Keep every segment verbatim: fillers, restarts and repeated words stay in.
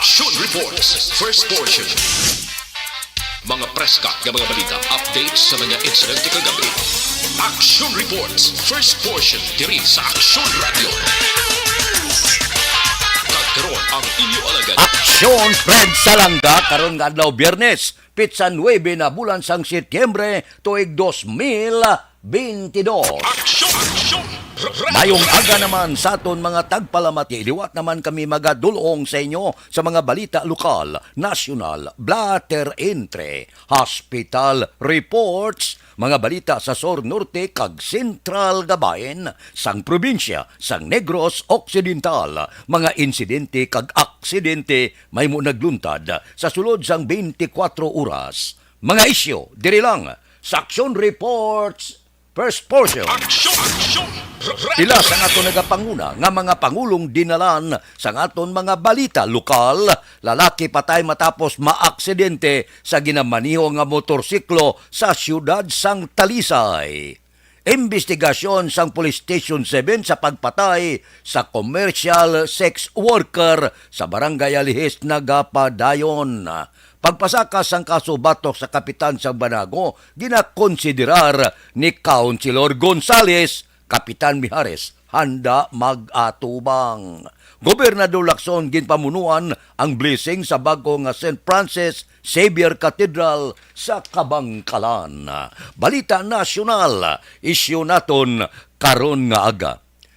Action Reports, first portion. Mga preska nga mga balita, updates sa mga insidente kagabi. Action Reports, first portion, diri sa Action Radio. Kag karon ang inyo alagad. Action Fred Salanga, karon nga adlaw, Biyernes, pitsa nuebe na bulan sang Setyembre, tuig dos mil bintidós. Action! Action! Mayong aga naman sa aton mga tagpalamati. Liwat naman kami magadulong sa inyo sa mga balita lokal, nasyonal, blatter entre, hospital reports, mga balita sa sur, norte, kag sentral nga bahin sang probinsya sang Negros Occidental, mga insidente kag aksidente mahimo nagluntad sa sulod sang twenty-four oras. Mga isyu diri lang sa Action Reports, first portion. Action! Action! Pila sang aton nagapanguna nga mga pangulong dinalan sang aton mga balita lokal, lalaki patay matapos maaksidente sa ginamaniho nga motorsiklo sa siyudad sang Talisay. Imbestigasyon sang Police Station seven sa pagpatay sa commercial sex worker sa Barangay Alihis nagapadayon. Pagpasaka sang kaso batok sa kapitan sang Banago, ginakonsiderar ni Councilor Gonzales, Kapitan Mijares handa mag-atubang. Gobernador Lacson ginpamunuan ang blessing sa bag-o nga Saint Francis Xavier Cathedral sa Kabangkalan. Balita nasyonal, isyu naton karon nga aga.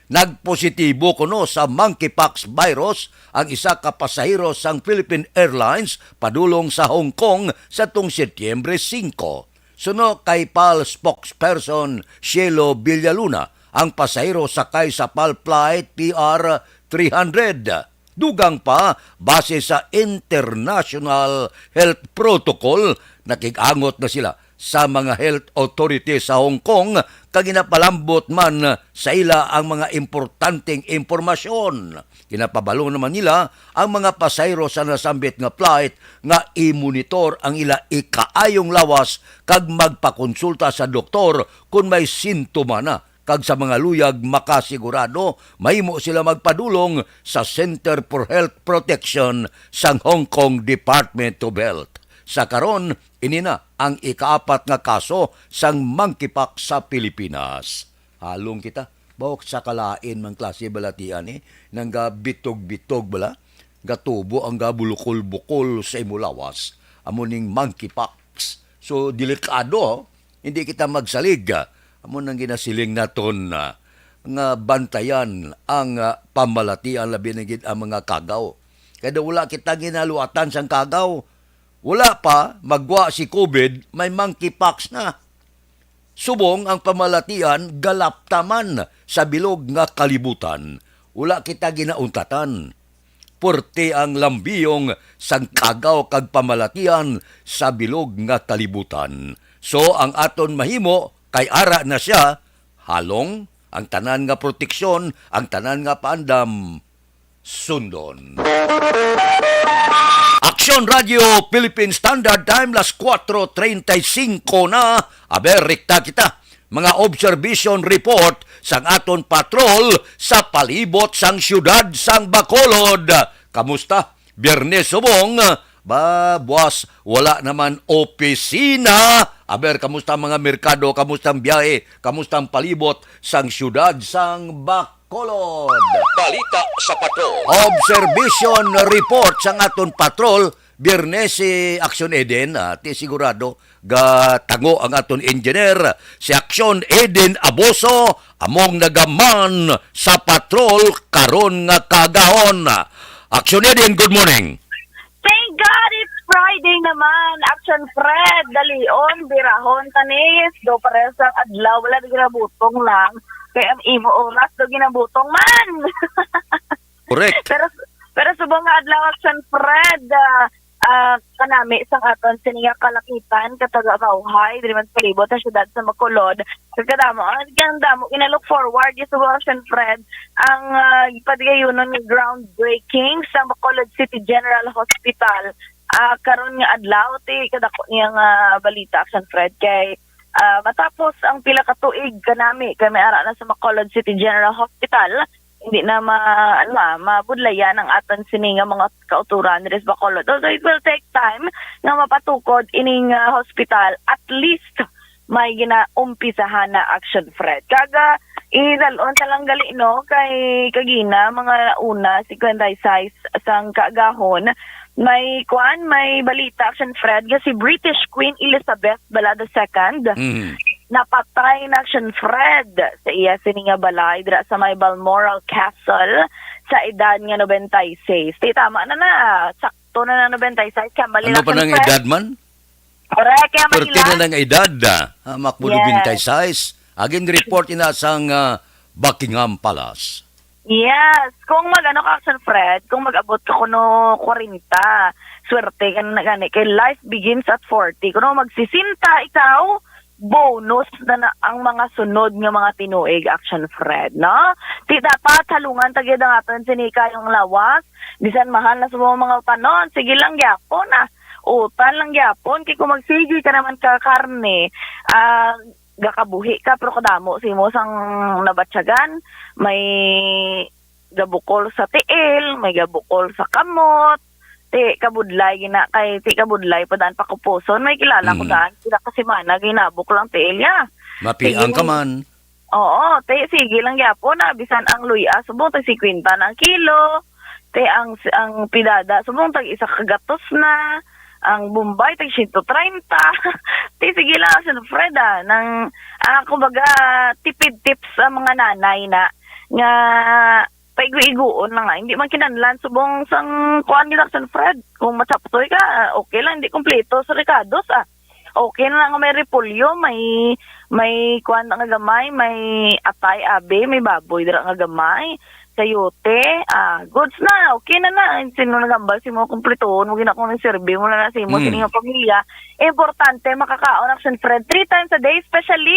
Nagpositibo kuno sa monkeypox virus ang isa ka pasahero sang Philippine Airlines padulong sa Hong Kong sa tong Setyembre singko. Suno kay pal spokesperson Cielo Villaluna, ang pasahero sakay sa pal flight P R three hundred. Dugang pa, base sa international health protocol, nakig-angot na sila sa mga health authority sa Hong Kong kag ginapalambot man sa ila ang mga importanteng impormasyon. Ginapabalo naman nila ang mga pasahero sa nasambit nga flight nga i-monitor ang ila ikaayong lawas kag magpakonsulta sa doktor kon may sintoma na, kag sa mga luyag makasigurado, mahimo sila magpadulong sa Center for Health Protection sang Hong Kong Department of Health. Sa karon, ini na ang ikaapat nga kaso sang monkeypox sa Pilipinas. Halong kita. Bawak sa kalain man klase balatian, eh. Nang gabitog-bitog bala, gatubo ang gabulukol-bukol sa imo lawas. Amo ning monkeypox. So, delikado, oh. Hindi kita magsalig. Amo nang ginasiling naton, ah, nga bantayan ang, ah, pamalatian, labi na gid ang mga kagaw. Kaya daw wala kita ginaluatan sang kagaw. Wala pa, magwa si covid, may monkeypox na. Subong ang pamalatian galaptaman sa bilog nga kalibutan, wala kita ginauntatan. Puerte ang lambiyong sang kagaw kag pamalatian sa bilog nga kalibutan. So, ang aton mahimo kay ara na siya, halong ang tanan nga proteksyon, ang tanan nga paandam, sundon. Action Radio Philippine Standard Time, las kuwatro treinta y cinco na. Aber, rekta kita. Mga observation report sang aton patrol sa palibot sang siyudad sang Bacolod. Kamusta? Biyernes subong, ba, buwas, wala naman opisina. Aber, kamusta ang mga merkado? Kamusta ang biyahe? Kamusta ang palibot sang siyudad sang Bacolod? Balita sa Patrol. Observation report sang aton patrol, Biyernes si Action Eden, ah, ti sigurado, gatango ang aton engineer, si Action Eden Aboso, among nagaman sa patrol karon nga kagahon. Action Eden, good morning. Thank God it's Friday naman. Action Fred, dalion, birahon, tanis. Do pares ang adlaw, wala na ginabutong lang. Kaya ang imo oras, do ginabutong man. Correct. Pero, pero subong nga adlaw, Action Fred, ah, ah, kanami sang aton sini nga kalakitan, kataga Cauhay, diri man sa palibot sa siyudad sa Bacolod. Kagkadamo, ang, ang damo, ina-look forward, yung subong, Action Fred, ang, ah, padigayunon nga groundbreaking sa Bacolod City General Hospital, ah, karon nga adlaw, ti kadako niya nga balita, Action Fred, kay, ah, matapos ang pila ka tuig kanami, kay may ara na sa Bacolod City General Hospital, hindi na ma-, ano, ah, mabudlayan ang aton sini nga mga kauturan diri sa Bacolod. Although it will take time nga mapatukod ining, ah, hospital, at least may ginaumpisahan na, Action Fred. Kaga, idalon ta lang gali, no, kay kagina, mga una, cinquenta y seis sang kaagahon, may, kuan, may balita, Action Fred, nga si British Queen Elizabeth bala the second, Mm. napatay na, Action Fred, sa iya sini nga balay dira sa may Balmoral Castle sa edad nga noventa y seis. Ti, tama na na, sakto na na noventa y seis, kaya mali Ano lang pa nang Fred. edad man? Correct, kaya mali Thirty na lang. nang edad, ah. Hamak mo Yes. noventa y seis. Agin report ina sang, ah, Buckingham Palace. Yes, kung mag-ano ka, Action Fred, kung mag-abot ka kuno kwarenta, swerte ka na gani, kay life begins at forty. Kuno mag-sesenta ikaw, bonus na na ang mga sunod nga mga tinuig, Action Fred, no? Ti dapat halungan ta gyud ang aton sini kayong lawas, bisan mahal na sa mga panon, sige lang gyapon, ah. Utan lang gyapon, kay kung magsigi ka naman ka karne, ah, gakabuhi ka, pero kadamo sa imo sang nabatyagan, may gabukol sa tiil, may gabukol sa kamot, ti kabudlay gina, kay ti kabudlay pa daan pakupuson, may kilala ko Mm. daan, pila ka semana ginabok lang tiil niya. Mapiang Sige. ka man. Oo, ti sige lang gyapon na, bisan ang luya, subong tag singkwenta na ang kilo, ti ang, ang pidada, subong tag isa ka gatos na, ang Bombay, tag siyento treinta. Ti sige lang, Action Fred, ah, nang, ah, kumbaga, tipid tips sa mga nanay na, nga paigo-igoon na nga. Hindi man kinahanglan subong sang kuan nila, Action Fred. Kung machapsoy ka, ah, okay lang, hindi kompleto sa rekados, ah. Okay na nga may repolyo, may, may kuan nga gamay, may atay, abi, may baboy dira nga gamay, sayote, ah, goods na, okay na na. Sino nagambal sa imo, kumpletohon mo gina kung nagserbi mo na na sa imo, Mm. sa inyong pamilya. Importante, makakaon, Action Fred, three times a day, especially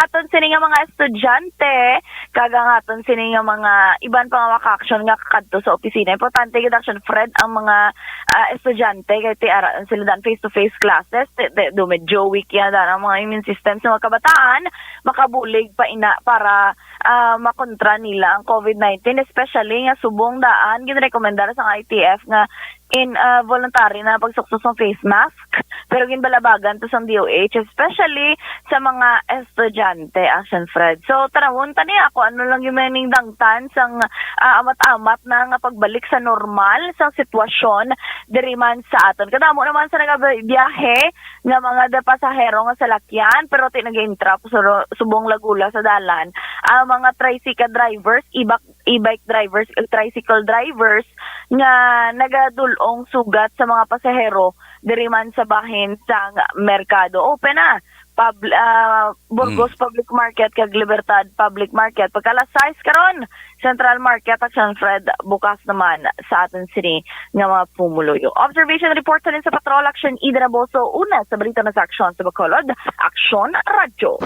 aton sini nga mga estudyante, kag ang aton sini nga mga iban pa nga maka-action nga kakadto sa opisina. Importante gid, Action Fred, ang mga, ah, estudyante, kay ti ara sila dan face-to-face classes, ti, ti, do medyo weak yan dan ang mga immune system sa mga kabataan, makabulig pa ina para, ah, makontra nila ang covid nineteen, especially nga subong daan ginrekomendar sang I T F nga in, ah, voluntary na pagsukso sang face mask, pero ginbalabagan to sang D O H, especially sa mga estudyante, Action Fred. So, tarawon ta niya kung ano lang yung may ningdangtan sang, ah, amat-amat na nga pagbalik sa normal sang sitwasyon diri man sa aton. Kadamo naman sa nagabiyahe nga mga da-, pasahero nga salakyan, pero ti nag-intrap sa ro-, subong lagula sa dalan. Ang mga tricycle drivers, ibak-, e-bike drivers, tricycle drivers nga nagadul-ong sugat sa mga pasahero diri man sa bahin sang merkado. Open na. Pub-, ah, Burgos Mm. Public Market kag Libertad Public Market. Pagka alas sais karon, Central Market, Action Fred, bukas naman sa aton sini nga mga pumuluyo. Observation report sa, sa Patrol, Action Ida Naboso, una sa balita na sa Aksyon sa Bacolod, Aksyon Radyo.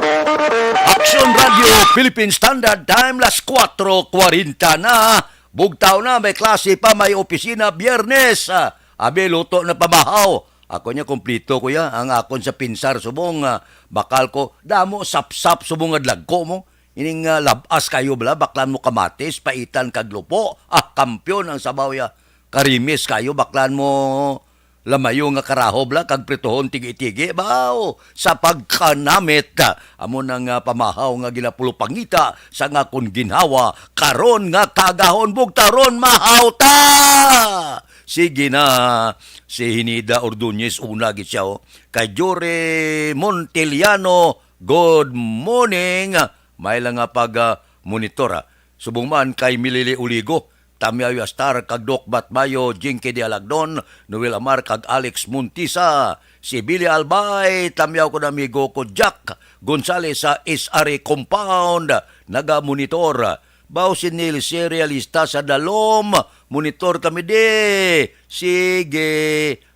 Aksyon Radyo, Philippine Standard Time, las kuwatro kwarenta na. Bugtaw na, may klase pa, may opisina, Biyernes. Ah, abi, luto na pamahaw. Ako niya, kumplito ko ya. Ang akon sa pinsar, subong, ah, bakal ko. Damo, sapsap, subong nga dlagko mo. Ining, ah, labas kayo, bala, baklan mo kamatis, paitan kag lupo. Ah, kampiyon ang sabaw ya. Karimis kayo, baklan mo lamayo nga karahob la kag prituhon tigi-tigi, baw, sa pagkanamit. Amo na nga pamahaw nga ginapulupangita sa nga akon ginhawa karon nga kagahon, bugtaron, mahaw ta! Sige na, si Hinida Ordonez una gid siya, oh. Kay Jory Montiliano, good morning. May lang nga pag, ah, monitor, ah. Subong man kay Milili Uligo, Tamyaw Yastar kag Doc Batmayo, Jinky de Alagdon, Noel Amar kag Alex Montisa. Si Billy Albay, tamyaw ko na amigo ko Jack Gonzales sa S R A Compound, naga-monitor. Baw si Neil Serialista sa Dalom, monitor kami di. Sige,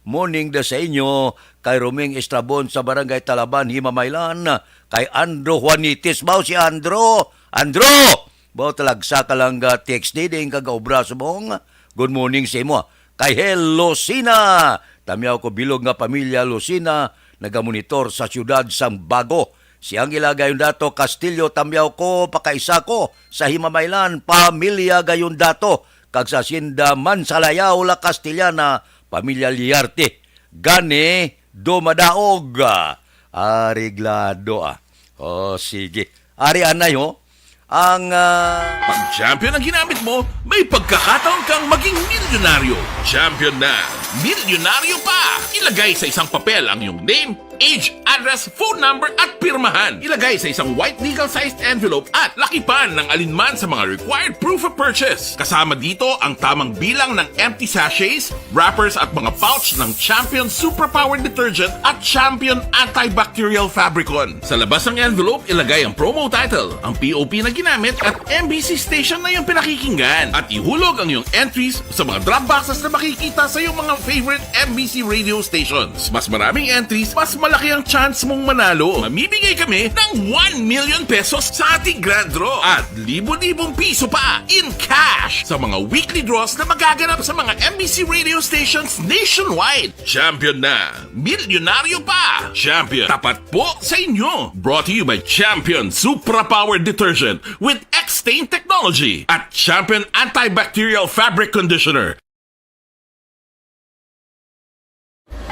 morning da sa inyo. Kay Roming Estrabon sa Barangay Talaban, Himamaylan. Kay Andro Juanitis, baw si Andro. Andro! Baw talagsa ka lang, ah, text di, diin ka gaobra subong. Good morning sa imo, ah. Kay Hel Lucina. Tamyaw ko bilog nga pamilya Lucina, nagamonitor sa siyudad sang Bago. Si Angela Gayondato Castillo, Tamyaw ko, pakaisa ko sa Himamaylan, pamilya Gayondato, kag sa Hacienda Mansalayaw, La Castellana, pamilya Liarte. Gani, dumadaog, ah, areglado, ah. O, sige. Ari anay, ho. Ang, ah, Pag champion ang ginamit mo, may pagkakataon kang maging milyonaryo. Champion na, milyonaryo pa! Ilagay sa isang papel ang iyong name, age, address, phone number, at pirmahan. Ilagay sa isang white legal-sized envelope at lakipan ng alinman sa mga required proof of purchase. Kasama dito ang tamang bilang ng empty sachets, wrappers at mga pouch ng Champion Superpower Detergent at Champion Antibacterial Fabricon. Sa labas ng envelope, ilagay ang promo title, ang P O P na ginamit, at M B C station na iyong pinakikinggan. At ihulog ang iyong entries sa mga drop boxes na makikita sa iyong mga favorite M B C radio stations. Mas maraming entries, mas malaki ang chance mong manalo. Mamimigay kami ng one million pesos sa ating grand draw at libo-libong piso pa in cash sa mga weekly draws na magaganap sa mga M B C radio stations nationwide. Champion na! Milyonaryo pa! Champion, tapat po sa inyo! Brought to you by Champion Supra Power Detergent with X-Stain Technology at Champion Antibacterial Fabric Conditioner.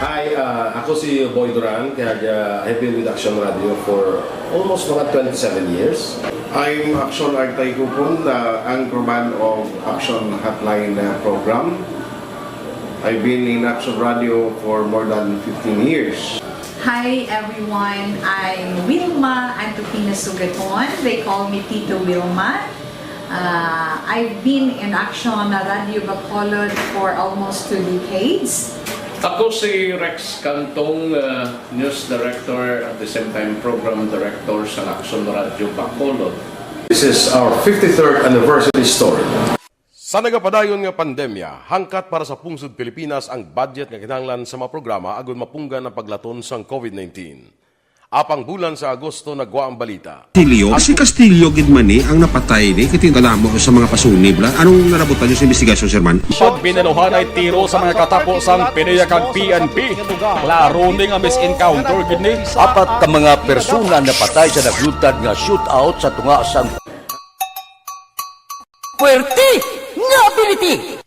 Hi, uh, ako si Boy Duran, kag, uh, I've been with Action Radio for almost mga twenty-seven years. I'm Action Artay Kupon, the anchorman of Action Hotline, uh, program. I've been in Action Radio for more than fifteen years. Hi everyone, I'm Wilma Antupina Sugaton. They call me Tito Wilma. Uh, I've been in Action Radio Bacolod for almost two decades. Ako si Rex Cantong, uh, news director, at the same time program director sa Action Radio Bacolod. This is our fifty-third anniversary story. Sa nagapadayon nga pandemya, hangkat para sa pungsod Pilipinas ang budget nga kinahanglan sa mga programa agud mapunggan ang paglaton sang COVID nineteen. Apang bulan sa Agosto nagwa ang balita. Castillo, si Castillo gid man ni ang napatay ni, kay tingala mo sa mga pasunib la. Anong narabutan niyo sa investigasyon, Sir Man? Pag binaluhan ay tiro sa mga katapo sang PDEA kag P N P. Klaro ni nga mis-encounter gid ni. Apat ka mga persona napatay sa naglutad nga shootout sa tunga sang Puwerte nga ability!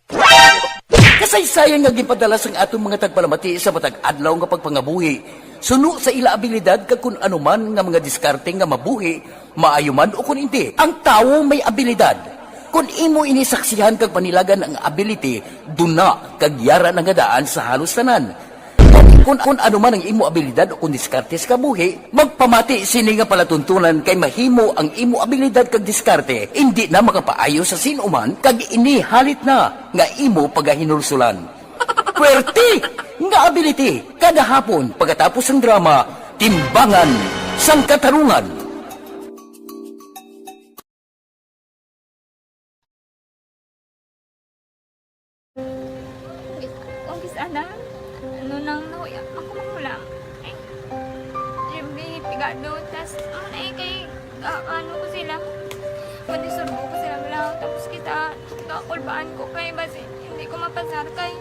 Kasaysayan nga ginpadala sang aton mga tagpalamati sa matag adlaw nga pagpangabuhi, suno sa ila abilidad kag kun ano man nga mga diskarte nga mabuhi, maayo man o kun indi. Ang tawo may abilidad. Kun imo ini saksihan kag panilagan ang ability, duna kag yara na nga daan sa halos tanan. Kun, kun ano man ang imo abilidad o kun diskarte sa kabuhi, magpamati sini nga palatuntunan kay mahimo ang imo abilidad kag diskarte indi na makapaayo sa sin-o man kag ini halit na nga imo pagahinulsolan. Puwerte nga ability kada hapon pagkatapos sang drama, Timbangan sang Katarungan. Kung kis-, kung kis-, ana, ano nang nahuya, ako manghulam. Ay, yung may pigado, tas, ano na eh, kay, ah, ano ko sila, madisurbo ko sila lang, tapos kita, kakulbaan ko kay, basi, hindi ko mapasar kay.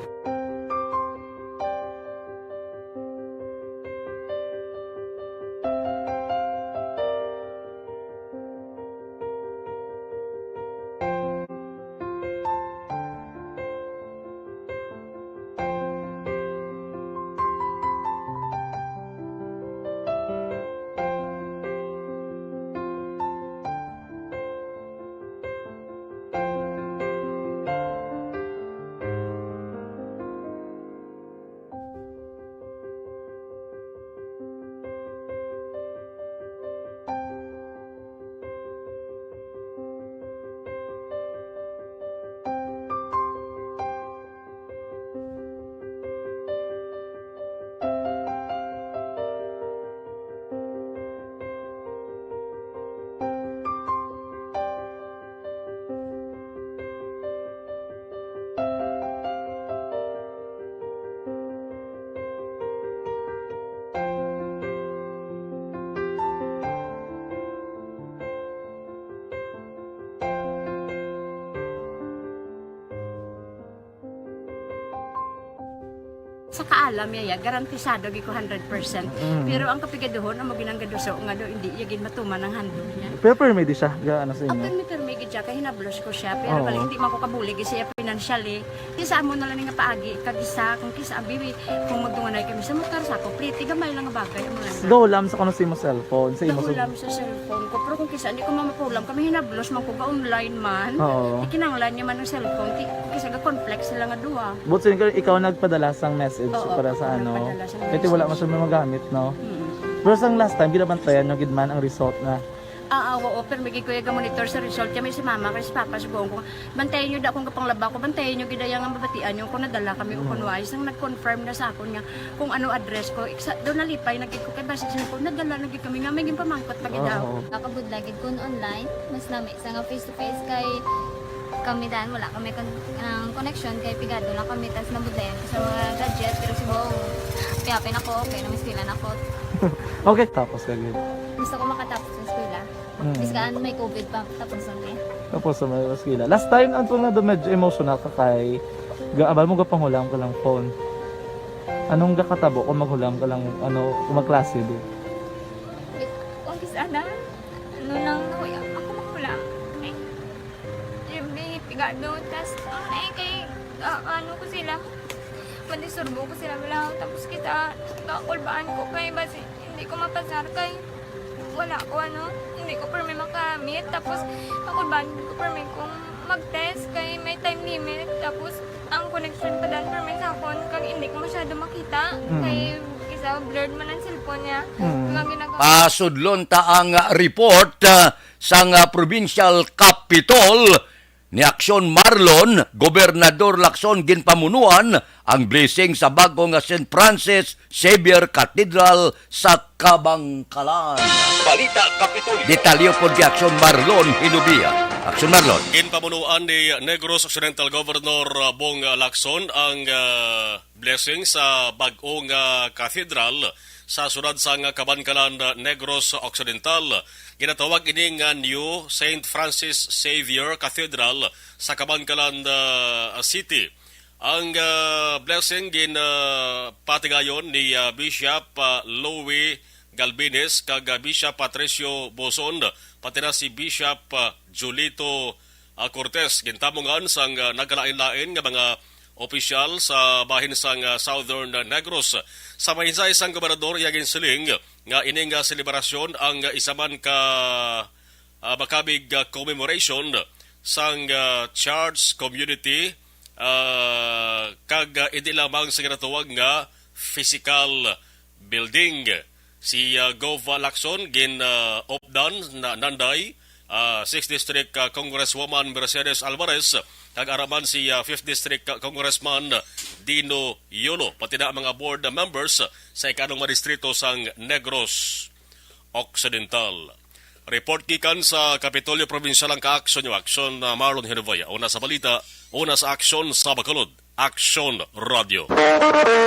Sa kaalam niya, ya, garantisado gid ko hundred percent. Mm. Pero ang kapigaduhon, amo ginang gaduso nga do, hindi iya gid matuman ang handog niya. Pero permi di siya, ga-, ano sa inyo? Permi, permi gid siya, kay hinablos ko siya. Pero Oo. balik, hindi man ko kabulig siya financially. Di sa amo na lang nga paagi, kag isa, kung kisa, abi, kung magdunganay kami sa motor, sa ako, pliti, gamay lang nga bagay, amo lang. Gahulam sa kuno sa imo cellphone, sa imo Gahulam sa cellphone ko, pero kung kisa, hindi ko mamapulam, kami hinablos man ko, ga-online man. Oo. Di kinahanglan niya man ang cellphone, ti-, kisa ga-conflict sila nga duha. But so, ikaw, ikaw nagpadala sang message Oo, para sa ako ano? nagpadala sang Kaya wala message. man siya may magamit, no? Mm. Pero sang last time, ginabantayan nyo gid man ang result na. Ah, ah, oo, pero may gid ko yung monitor sa result. Kaya may si mama, kay si papa, subukan ko, bantayan nyo da akong kapanglaba ko, bantayan nyo gid ang mabatian nyo kung nadala kami o kung Mm. wala. Isang nag-confirm na sa akon nga kung ano address ko. Iksa, doon nalipay na gid ko, kay basi sa ko, nadala na gid kami nga may ginpamangkot pa gid Oo. ako. Nakabudlay gid kun online, mas lami sa nga face to face kay kami dan, wala kami kon-, ang connection kay pigado lang kami, tas nabudlayan ko sa mga gadget, pero subong, happy-happy na ko, okay na, may eskwela na ko. Okay, tapos ka gid. Gusto ko makatapos sa eskwela. Mm. Bisan may covid pa, tapos lang eh. Tapos sa may eskwela. Last time, ang tunga do medyo emotional ka kay gaabal mo gapanghulam ka lang phone. Anong gakatabo kung maghulam ka lang, ano, kung magklase di? Kung kisa na, ano lang, nahuya ako maghulam. Ay, yung may pigado, tas, ang ay kay, ah, ano ko sila, mandisturbo ko sila, wala. Tapos kita, kakulbaan ko kay, basi, hindi ko mapasar kay, wala ko, ano, hindi ko permi makamit. Tapos, kakulbaan ko permi kung mag-test kay may time limit. Tapos, ang connection pa dan permi sa akon, kag hindi ko masyado makita. Mm. Kay, isa, blurred man ang cellphone niya. Mm. Ang ginagawa Pasudlon ta ang report, ah, sang, ah, provincial capitol ni Aksyon Marlon, Gobernador Lacson ginpamunuan ang blessing sa bag-o nga Saint Francis Xavier Cathedral sa Kabangkalan. Balita Kapitolyo. Detalye pod kay Aksyon Marlon Hinubia. Aksyon Marlon. Ginpamunuan ni Negros Occidental Governor, uh, Bong Lacson ang, uh, blessing sa bag-o nga cathedral sa siyudad sang Kabankalan, Negros Occidental. Ginatawag ini nga New Saint Francis Xavier Cathedral sa Kabankalan, uh, City. Ang, uh, blessing gin, uh, patigayon ni, uh, Bishop, uh, Louis Galbines kag, uh, Bishop Patricio Boson, pati na si Bishop, uh, Julito, uh, Cortez. Gintamungan sang, uh, nagkalain-lain nga mga opisyal sa bahin sang, uh, Southern Negros. Sa mensahe sang gobernador, iya ginsiling nga ining, uh, selebrasyon ang, uh, isa man ka, uh, makabig, uh, commemoration sang, uh, church community, uh, kag, uh, hindi lamang sa ginatawag nga physical building. Si, uh, Gov Lacson gin, uh, updan na nanday, uh, sixth District, uh, Congresswoman Mercedes Alvarez, kag ara man si, uh, fifth District, uh, Congressman Dino Yolo, pati na ang mga board members sa ikanom nga distrito sang Negros Occidental. Report gikan sa Kapitolyo Probinsyal ang kaaksyon niyo, Aksyon, uh, Marlon Hinovaya. Una sa balita, una sa aksyon sa Bacolod. Aksyon Radio.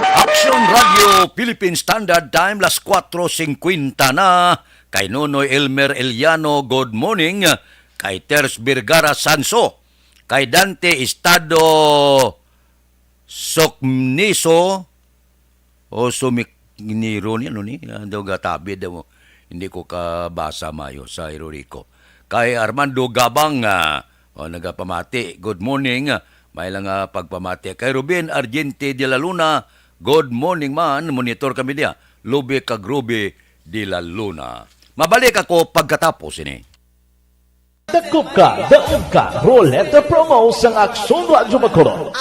Aksyon Radio Philippine Standard Time, las kuatro singkwenta na. Kay Nonoy Elmer Eliano, good morning. Kay Ters Vergara Sanso. Kay Dante Estado Sokniso. O Sumikniro ni, ano ni? Ah, daw gatabid daw. Hindi ko kabasa mayo sa Hirorico. Kay Armando Gabang, ah, o, nagapamati. Good morning. May lang, ah, pagpamati. Kay Ruben Argente de la Luna, good morning man. Monitor kami niya. Lubi kag Ruby de la Luna. Mabalik ako pagkatapos ini. Dakop ka, daog ka, Roleta Promo sang Aksyon Radyo Bacolod.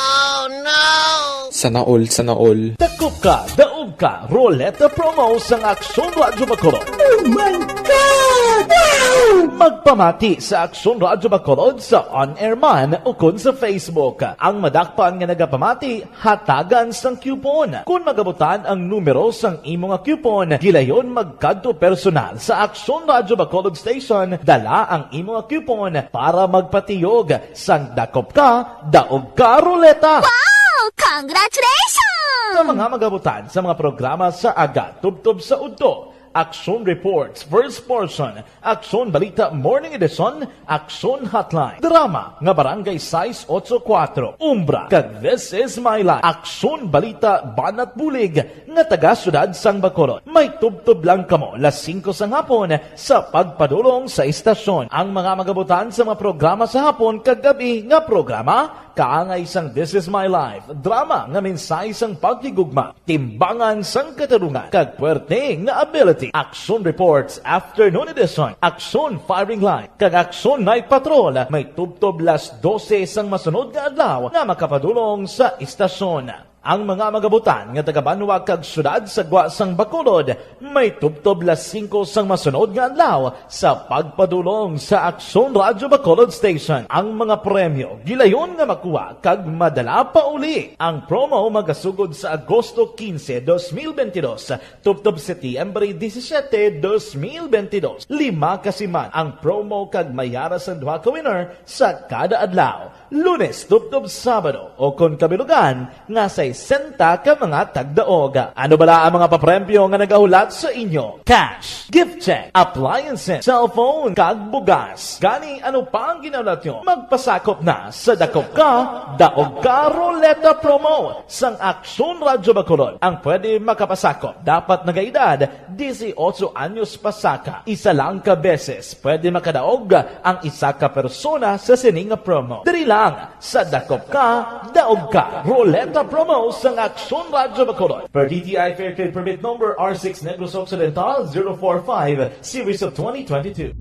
Sana all, sana all. Dakop ka, daog ka, Roleta Promo sang Aksyon Radyo Bacolod. Oh my God! Wow! Magpamati sa Aksyon Radyo Bacolod sa on-air man ukon sa Facebook. Ang madakpan nga nagapamati, hatagan sang coupon. Kon magabutan ang numero sang imo nga coupon, gilayon magkadto personal sa Aksyon Radyo Bacolod Station, dala ang imo nga coupon para magpatiyog sang Dakop Ka, Daog Ka Roleta. Wow! Congratulations! Sa mga magabutan sa mga programa sa aga tubtob sa udto, Aksyon Reports, First Portion, Aksyon Balita Morning Edition, Aksyon Hotline, drama nga Barangay sais otso kuwatro, Umbra, kag This Is My Life, Aksyon Balita Banat Bulig, nga taga Siyudad sang Bacolod. May tubtob lang kamo las singko sang hapon sa pagpadulong sa istasyon. Ang mga magabutan sa mga programa sa hapon kag gab-i nga programa, kaangay sang This Is My Life, drama nga mensahe sang paghigugma, timbangan sang katarungan, kag puwerte nga ability. Aksyon Reports, Afternoon Edition, Aksyon Firing Line, kag Aksyon Night Patrol, may tubtob las dose sang masunod nga adlaw nga makapadulong sa istasyon. Ang mga magabutan nga taga-banwa kag siyudad sa gwa sang Bacolod may tubtob las singko sang masunod nga adlaw sa pagpadulong sa Aksyon Radyo Bacolod Station. Ang mga premyo gilayon nga makuha kag madala pa uli. Ang promo magasugod sa Agosto quince, dos mil veintidós, tubtob Septiembre disisiete, dos mil veintidós. Lima ka siman ang promo kag may yara sang duha ka winner sa kada adlaw, Lunes tubtob Sabado, o kon kabilugan nga sesenta ka mga tagdaog. Ano bala ang mga papremyo nga nagahulat sa inyo? Cash, gift check, appliances, cellphone, kag bugas. Gani, ano pa ang ginahulat nyo? Magpasakop na sa Dakop Ka, Daog Ka Roleta Promo sang Aksyon Radyo Bacolod. Ang pwede makapasakop dapat nagaedad dieciocho anyos pasaka. Isa lang ka beses pwede makadaog ang isa ka persona sa sini nga promo. Diri lang sa Dakop Ka, Daog Ka Roleta Promo sang Aksyon Radyo Bacolod. Per D T I Fair Trade Permit Number R six Negros Occidental zero four five, Series of twenty twenty-two.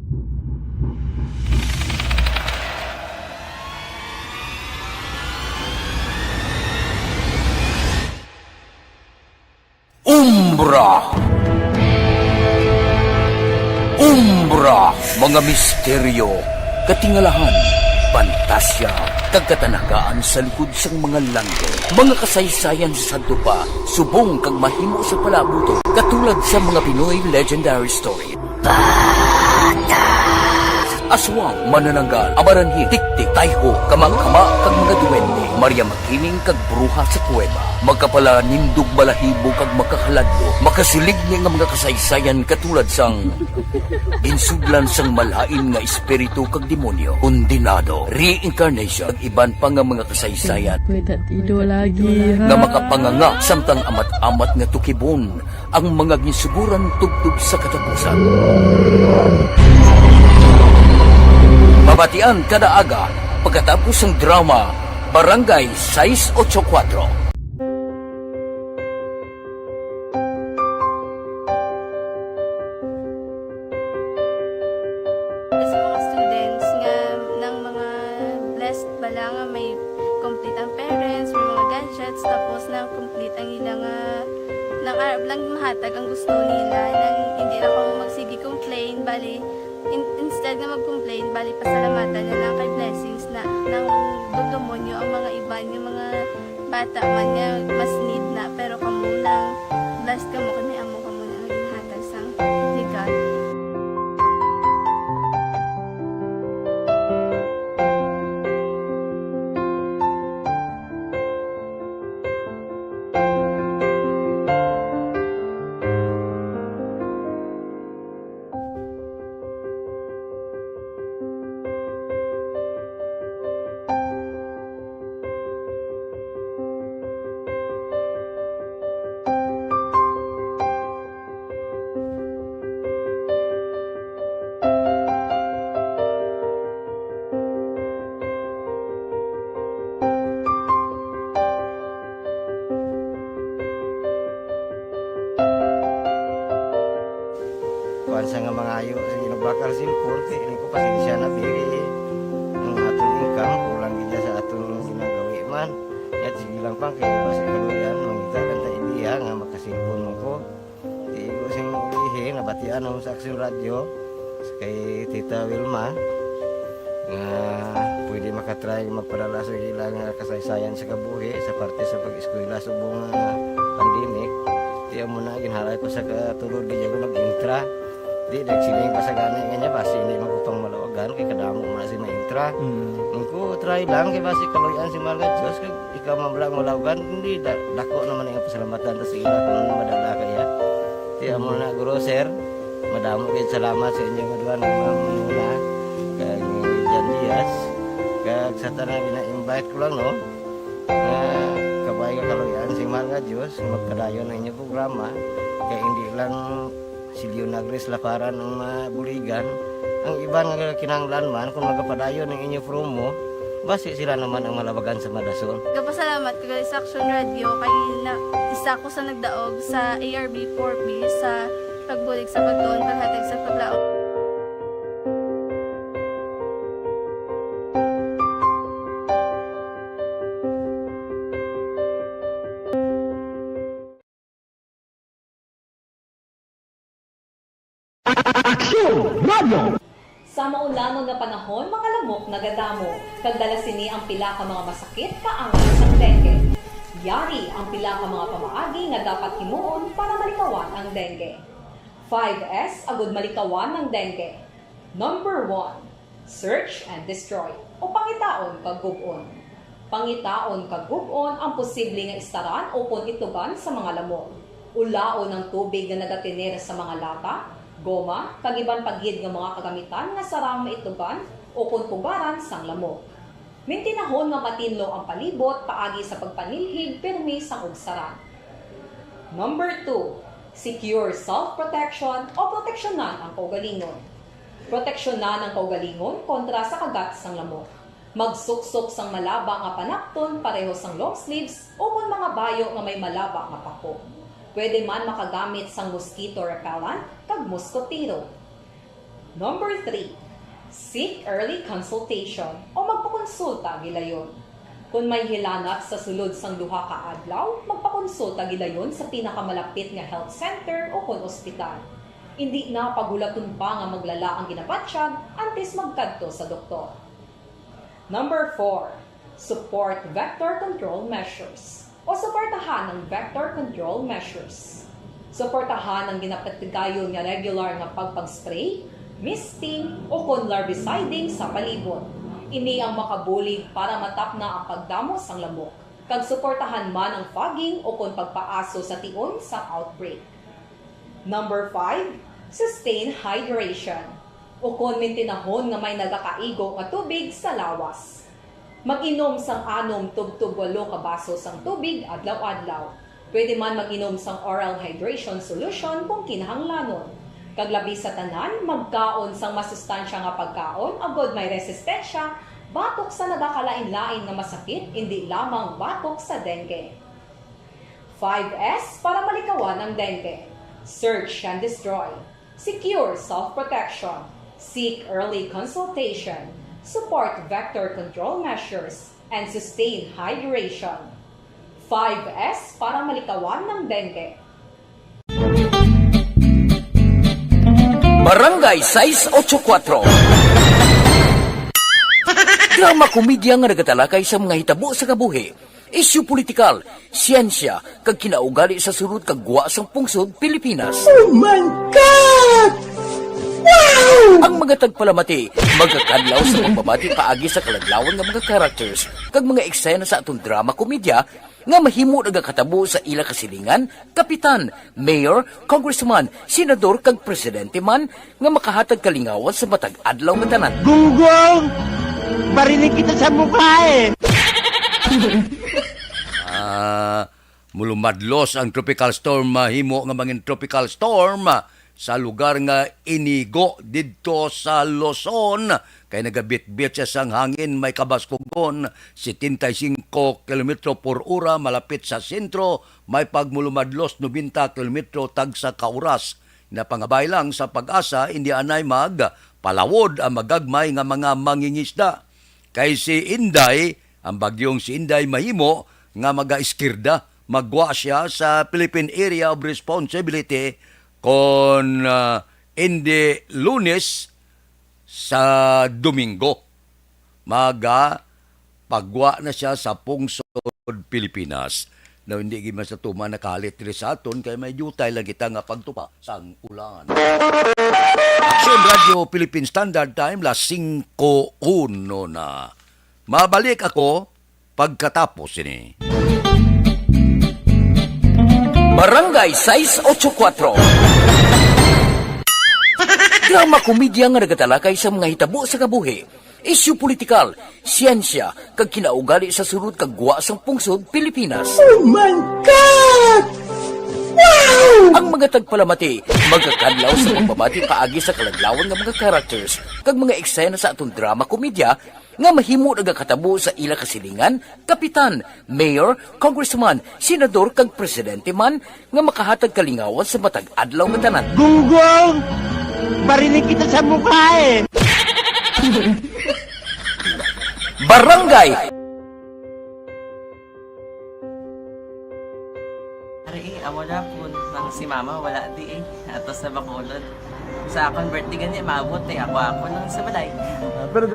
Umbra. Umbra, mga misteryo, katingalahan, pantasya, kag katanagaan sa likod sang mga langit. Mga kasaysayan sa sadto pa, subong kag mahimo sa palaabuton, katulad sa mga Pinoy legendary story. Aswang, manananggal, amaranhit, tiktik, tayho, kamangkama, kag mga duwende, Maria Makiling, kag bruha sa kuweba, makapalanindog balahibo kag makahaladlok, makasiligni nga mga kasaysayan katulad sang ginsudlan sang malain nga espiritu kag demonyo, kondenado, reincarnation, kag iban pa nga mga kasaysayan Wait, that ido lagi, nga ha? Makapanganga samtang amat-amat nga tukibon ang mga ginsuguran tubtob sa katapusan. Mabatian kada aga pagkatapos sang drama Barangay sais otso kuwatro. Sa mga students nga nang mga blessed bala nga may complete ang parents, may mga gadgets, tapos na complete ang ila nga, nang arab lang mahatag ang gusto nila, nang hindi na ko magsige complain, bali, in-, instead nga mag-complain, bali, pasalamatan na lang kay blessings na, nang dumdumonyo ang mga iban nga mga bata man nga mas need na, pero kamo nang blessed kamo kay may amo kamo na nga ginhatag sang ni God. Kuan sa nga mangayo sa ginabakal cellphone, kay ini ko pasensya na, bili. Ang aton income, kulang gid sa aton ginagawi man. Yat, sige lang pa, kay basi kaluyan, mangita lang ta idea nga makasilpon mo ko. Di ko sing ulihi, nabatian ako sa Aksyon Radyo, sa kay Tita Wilma, nga pwede makatry magpadala sa ila nga kasaysayan sa kabuhi sa parte sa pag-eskwela subong nga pandemic. Di amo na, ginhalay ko sa katulod, di ako mag-intra. Di, nagsiling pa sa gani nga niya, basi hindi magutong maluwagan, kay kadamo mo na si ma-intra. Mm. Ang ko, try lang, kay basi kaluyan si Mahal nga Diyos, kag ikaw man lang maluwagan, hindi, da-, dako naman ang pasalamatan ta sa ila kung ano madala kaya. Di Amo na, guro, sir. Madamo gid salamat sa inyo nga duha, ni Ma'am Nuna kag ni Jan Diaz. Kag sa tanan, gina-invite ko lang, no, nga kabay nga kaluy-an sing mahal nga Dios, magpadayon ang inyo programa. Kay hindi lang si Leonagris Laparan ang mabuligan, ang iban nga kinahanglan man, kung magapadayon ang inyo promo, basi sila naman ang malabagan sa madason. Gapasalamat ko gali sa Action Radio kay na, isa ko sa nagdaog sa A R B four B sa pagbulig sa pagtuon, paghatag sa paglaom. Aksyon Radio! Sa maulanon nga panahon, mga lamok nagadamo, kag dala sini ang pila ka mga masakit kaangay sang dengue. Yari ang pila ka mga pamaagi nga dapat himuon para malikawan ang dengue. Five S agud malikawan ang dengue. Number one, search and destroy, o pangitaon kag gub-on. Pangitaon kag gub-on ang posible nga istaran ukon itugan sa mga lamok. Ulaon ang tubig nga nagatener sa mga lata, goma, kag iban pa gid nga mga kagamitan nga sarang maitugan ukon pugaran sang lamok. Mintinahon nga matinlo ang palibot paagi sa pagpanilhig pirmi sang ugsaran. Number two, secure self-protection o proteksyonan ang kaugalingon. Proteksyonan ang kaugalingon kontra sa kagat sang lamok. Magsuksok sang malaba nga panapton pareho sang long sleeves ukon mga bayo nga may malaba nga pako. Pwede man makagamit sang mosquito repellent kag muskotero. Number three, seek early consultation o magpakonsulta gilayon. Kon may hilanat sa sulod sang duha ka adlaw, magpakonsulta gilayon sa pinakamalapit nga health center o kon ospital. Indi na paghulaton pa nga maglala ang ginabatyag antes magkadto sa doktor. Number four, support vector control measures o suportahan ang vector control measures. Suportahan ang ginapatigayon nga regular nga pagpag-spray, misting, o kon larviciding sa palibot. Ini ang makabulig para matapna ang pagdamo sang lamok, kag suportahan man ang fogging o kon pagpaaso sa tion sa outbreak. Number five, sustain hydration, o kon mintinahon nga may nagakaigo nga tubig sa lawas. Mag-inom sang anom tubtob walo ka baso sang tubig adlaw-adlaw. Pwede man mag-inom sang oral hydration solution kung kinahanglanon. Kag labi sa tanan, magkaon sang masustansya nga pagkaon agod may resistensya batok sa nagakalain-lain nga masakit, indi lamang batok sa dengue. Five S para malikawan ang dengue. Search and destroy. Secure self-protection. Seek early consultation. Support vector control measures. And sustain hydration. Five S para malikawan ang dengue. Barangay sais ocho kuatro. Drama komedya nga nagatalakay sa mga hitabo sa kabuhi, isyu politikal, siyensya, kag kinaugali sa sulod kag gwa sang pungsod Pilipinas. Oh my God! Wow! Ang mga tagpalamati magakadlaw sa pagpamati paagi sa kaladlawan nga mga characters kag mga eksena sa aton drama komedya nga mahimo nagakatabo sa ila kasilingan, kapitan, mayor, congressman, senador, kag presidente man nga makahatag kalingawan sa matag adlaw nga tanan. Gunggong! Barinig kita sa mukha eh! Ah, mulumadlos ang tropical storm, mahimo nga mangin tropical storm sa lugar nga Inigo didto sa Luzon, kay nagabitbit siya sang hangin may kabaskugon setenta y cinco kilometro por ora, malapit sa sentro may pagmulumadlos nobenta kilometro tagsa ka oras. Napangabay lang sa PAGASA, indi anay magpalawod ang magagmay nga mga mangingisda. Kay si Inday, ang bagyong si Inday mahimo nga magaiskirda, magwa siya sa Philippine Area of Responsibility kon, ah, indi Lunes sa Domingo. Maga, pagwa na siya sa pungsod Pilipinas. Na hindi gid man sa tuman nakahalit diri sa aton kay may diutay lang kita nga pagtupa sang ulan. Aksyon Radio Philippine Standard Time, las singko uno na. Mabalik ako pagkatapos sini. Barangay sais ocho kuatro. Drama komedya nga nagatalakay sa mga hitabo sa kabuhi, isyu politikal, siyensya, kag kinaugali sa sulod kag gwa sang pungsod Pilipinas. Oh my God! Wow! Ang mga tagpalamati magakadlaw sa pagbabati paagi sa kaladlawan nga mga characters kag mga eksena sa aton drama komedya nga mahimo nagakatabo sa ila kasilingan, kapitan, mayor, congressman, senador, kag presidente man nga makahatag kalingawan sa matag adlaw nga tanan. Gunggong! Bariling kita sa mukha eh! Barangay! Ari eh, amo na po nang si mama wala di eh. Ato sa Bacolod. Sa akon birthday gani, maabot eh. Ako-ako lang sa balay. Ah, pero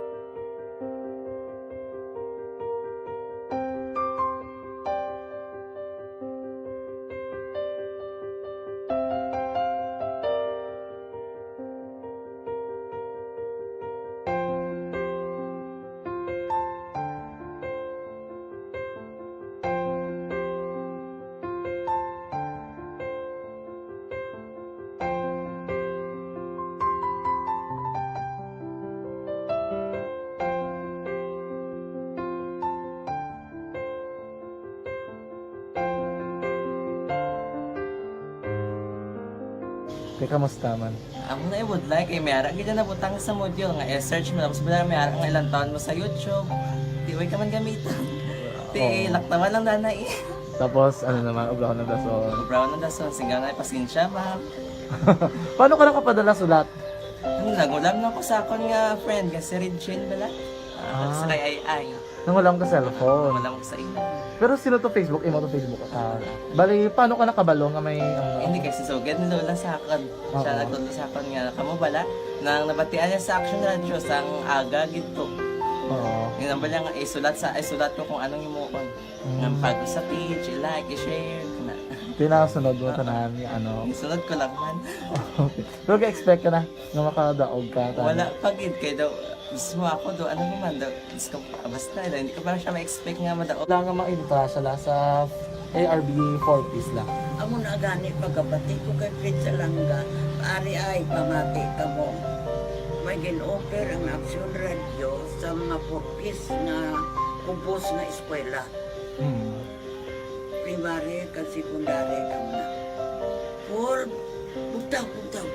Kay kamusta man? Amo na ibudlay kay may ara gid na butang sa module nga i-search mo, tapos bala may ara nga ilang taon mo sa YouTube. Di way ka man gamiton. Ti Oo. Laktawan lang dana eh. Tapos ano naman, ubrahon ng dason. Ubrahon ng dason, singgaw na pasensya, ma'am. Paano ka nakapadala sulat? Ano, nagulam lang ko sa akon nga friend nga si Regine bala. Ah, Ah. Sa kay Ay Ay. Nangulam ka cellphone. Nangulam ko sa imo. Pero sino to Facebook? Imo to Facebook? Ah, bali, paano ka nakabalo nga may, ano? Hindi, kay si Sugad ni Lola sa akon. Siya Oo. Nagtudlo sa akon nga, kamo bala, nang nabatian niya sa Action Radio, sang aga gid to. Oo. Yun ang bala nga, isulat sa, isulat ko kung anong himuon. Mm. Nga pag sa page, i-like, i-share, na. Tinasunod mo Oo. Tanan, ano? Isunod ko lang man. Okay. Pero ga-expect ka na nga makadaog ka, tanan? Wala pa gid, kay daw, mismo ako daw, ano naman daw, Diyos ko, ah, basta, hindi ko pa siya ma-expect nga madaog. Wala nga mainta siya la sa A R B four Ps la. Amo na gani pagkabati ko kay Fred Salanga, ari ay pamati kamo. May gin-offer ang Action Radio sa mga four Ps nga kubos nga eskwela. Hmm. Primary kag secondary kamo na. Paul, bugtaw, bugtaw.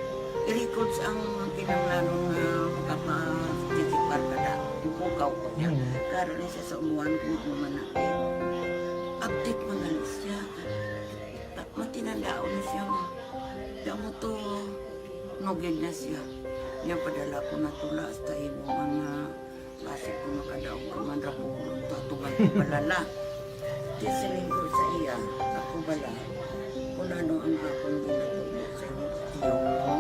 I-records ang kinahanglanon nga makaparticipar ka na. Ipukaw ko niya. Mm. Karon ni siya sa umuan kung ano man natin. Update man gali siya. Ta-, matinandaon na siya nga. Kaya mo to, nugid na siya. Niya padala ko na tula hasta imo nga Basi kung makadaog ka man ra, pulong to, atuman ko balala. Di siling ko sa iya, ako bala, kung ano ang akong ginatubod sa inyo, tiyo mo,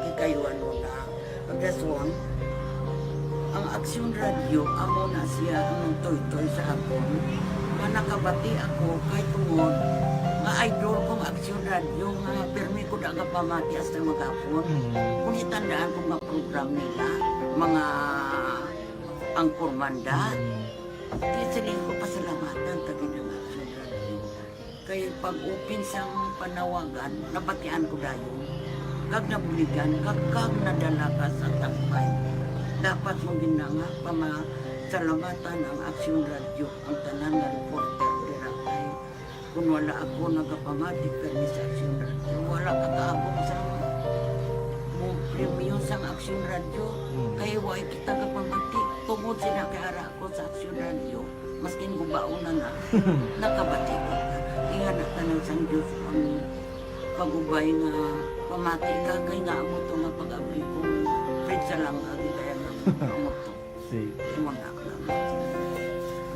kikayuan mo na. Pagdason, ang Aksyon Radio, amo na siya ang nagtoytoy sa akon. Nga nakabati ako, kay tungod, nga idol kong Aksyon Radio, nga pirmi ko da gapamati hasta maghapon. Mm. Kung itandaan ko nga program nila, mga anchorman da. Mm. Kaya siling ko, pasalamatan ta gid ang Action Radio. Kay pag-open sang panawagan, nabatian ko dayon. Kag nabuligan, kag, kag nadala ka sa tampay. Dapat mo gid na nga pamasalamatan ang Action Radio, ang tanan nga reporter dira kay Kung wala ako nagapamati permi sa Aksyon Radio, wala ka kaabot sa mo premyo sang Aksyon Radio. Hmm. Kay wa kita gapamati. Tungod sila kay ara ako sa Aksyon Radio, maskin gubaon na na, nakabati kita. Ingana tanan sang Diyos ang pag-ubay nga pamati ka kay nga amo to nga pag-abli ko. Fred Salanga, di kaya nga amo to. Sige. Imo na ako lang.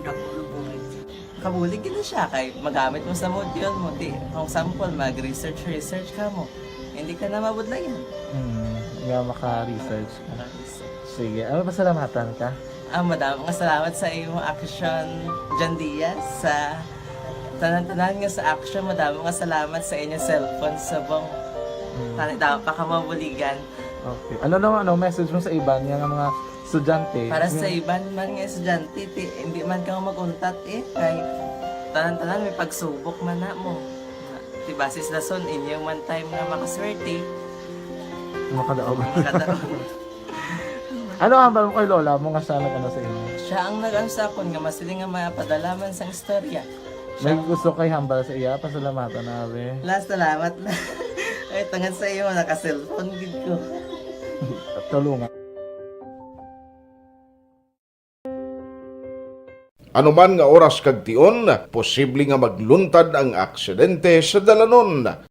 Dako na bulig siya. Kabulig gid na siya kay magamit mo sa module mo. Di, for example, mag-research, research ka mo. Hindi ka na mabudlayan. Hmm, nga maka-research ka. Maka-research. Sige, ano, pasalamatan ka? Ah, madamo nga salamat sa imo, Action John Diaz, sa tanan-tanan nga sa Action. Madamo nga salamat sa inyo cellphone subong. Hmm. Tani, damo pa ka mabuligan. Okay. Ano naman, ano, message mo sa iban nga, nga mga estudyante? Para sa Yung iban man nga estudyante, ti, hindi man ka mag-untat eh. Kay tanan-tanan may pagsubok man na mo. Ti basis dason, inyo man time nga makaswerte. Makadaog. Makadaog. Ano ang hambal mo kay lola mo nga siya nag-ano sa imo? Siya ang nag-ano sa akon nga masiling nga mapadalaman sang istorya. May gusto kay hambal sa iya, pasalamatan na, abi. La, salamat na. Ay, tungod sa imo, naka-cellphone gid ko. Tulungan. Anuman nga oras kag tion, posible nga magluntad ang aksidente sa dalanon.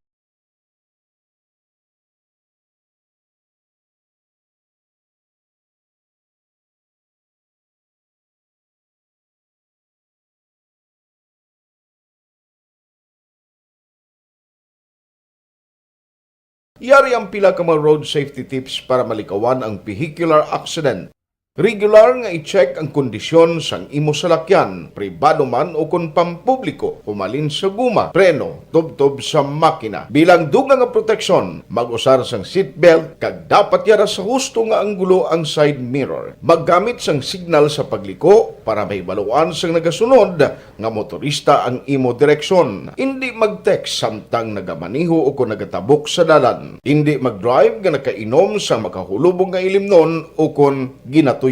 Yari ang pila ka mga road safety tips para malikawan ang vehicular accident. Regular nga i-check ang kondisyon sang imo salakyan, pribado man o kon pampubliko, humalin sa guma, preno, tubtob sa makina. Bilang dugang nga proteksyon, mag-usar sang seatbelt kag dapat yara sa husto nga anggulo ang side mirror. Maggamit sang signal sa pagliko para mahibaluan sang nagasunod nga motorista ang imo direksyon. Indi mag-text samtang nagamaneho o kon nagatabok sa dalan. Indi mag-drive nga nakainom sa makahulubong nga ilimnon o kon ginatuyo.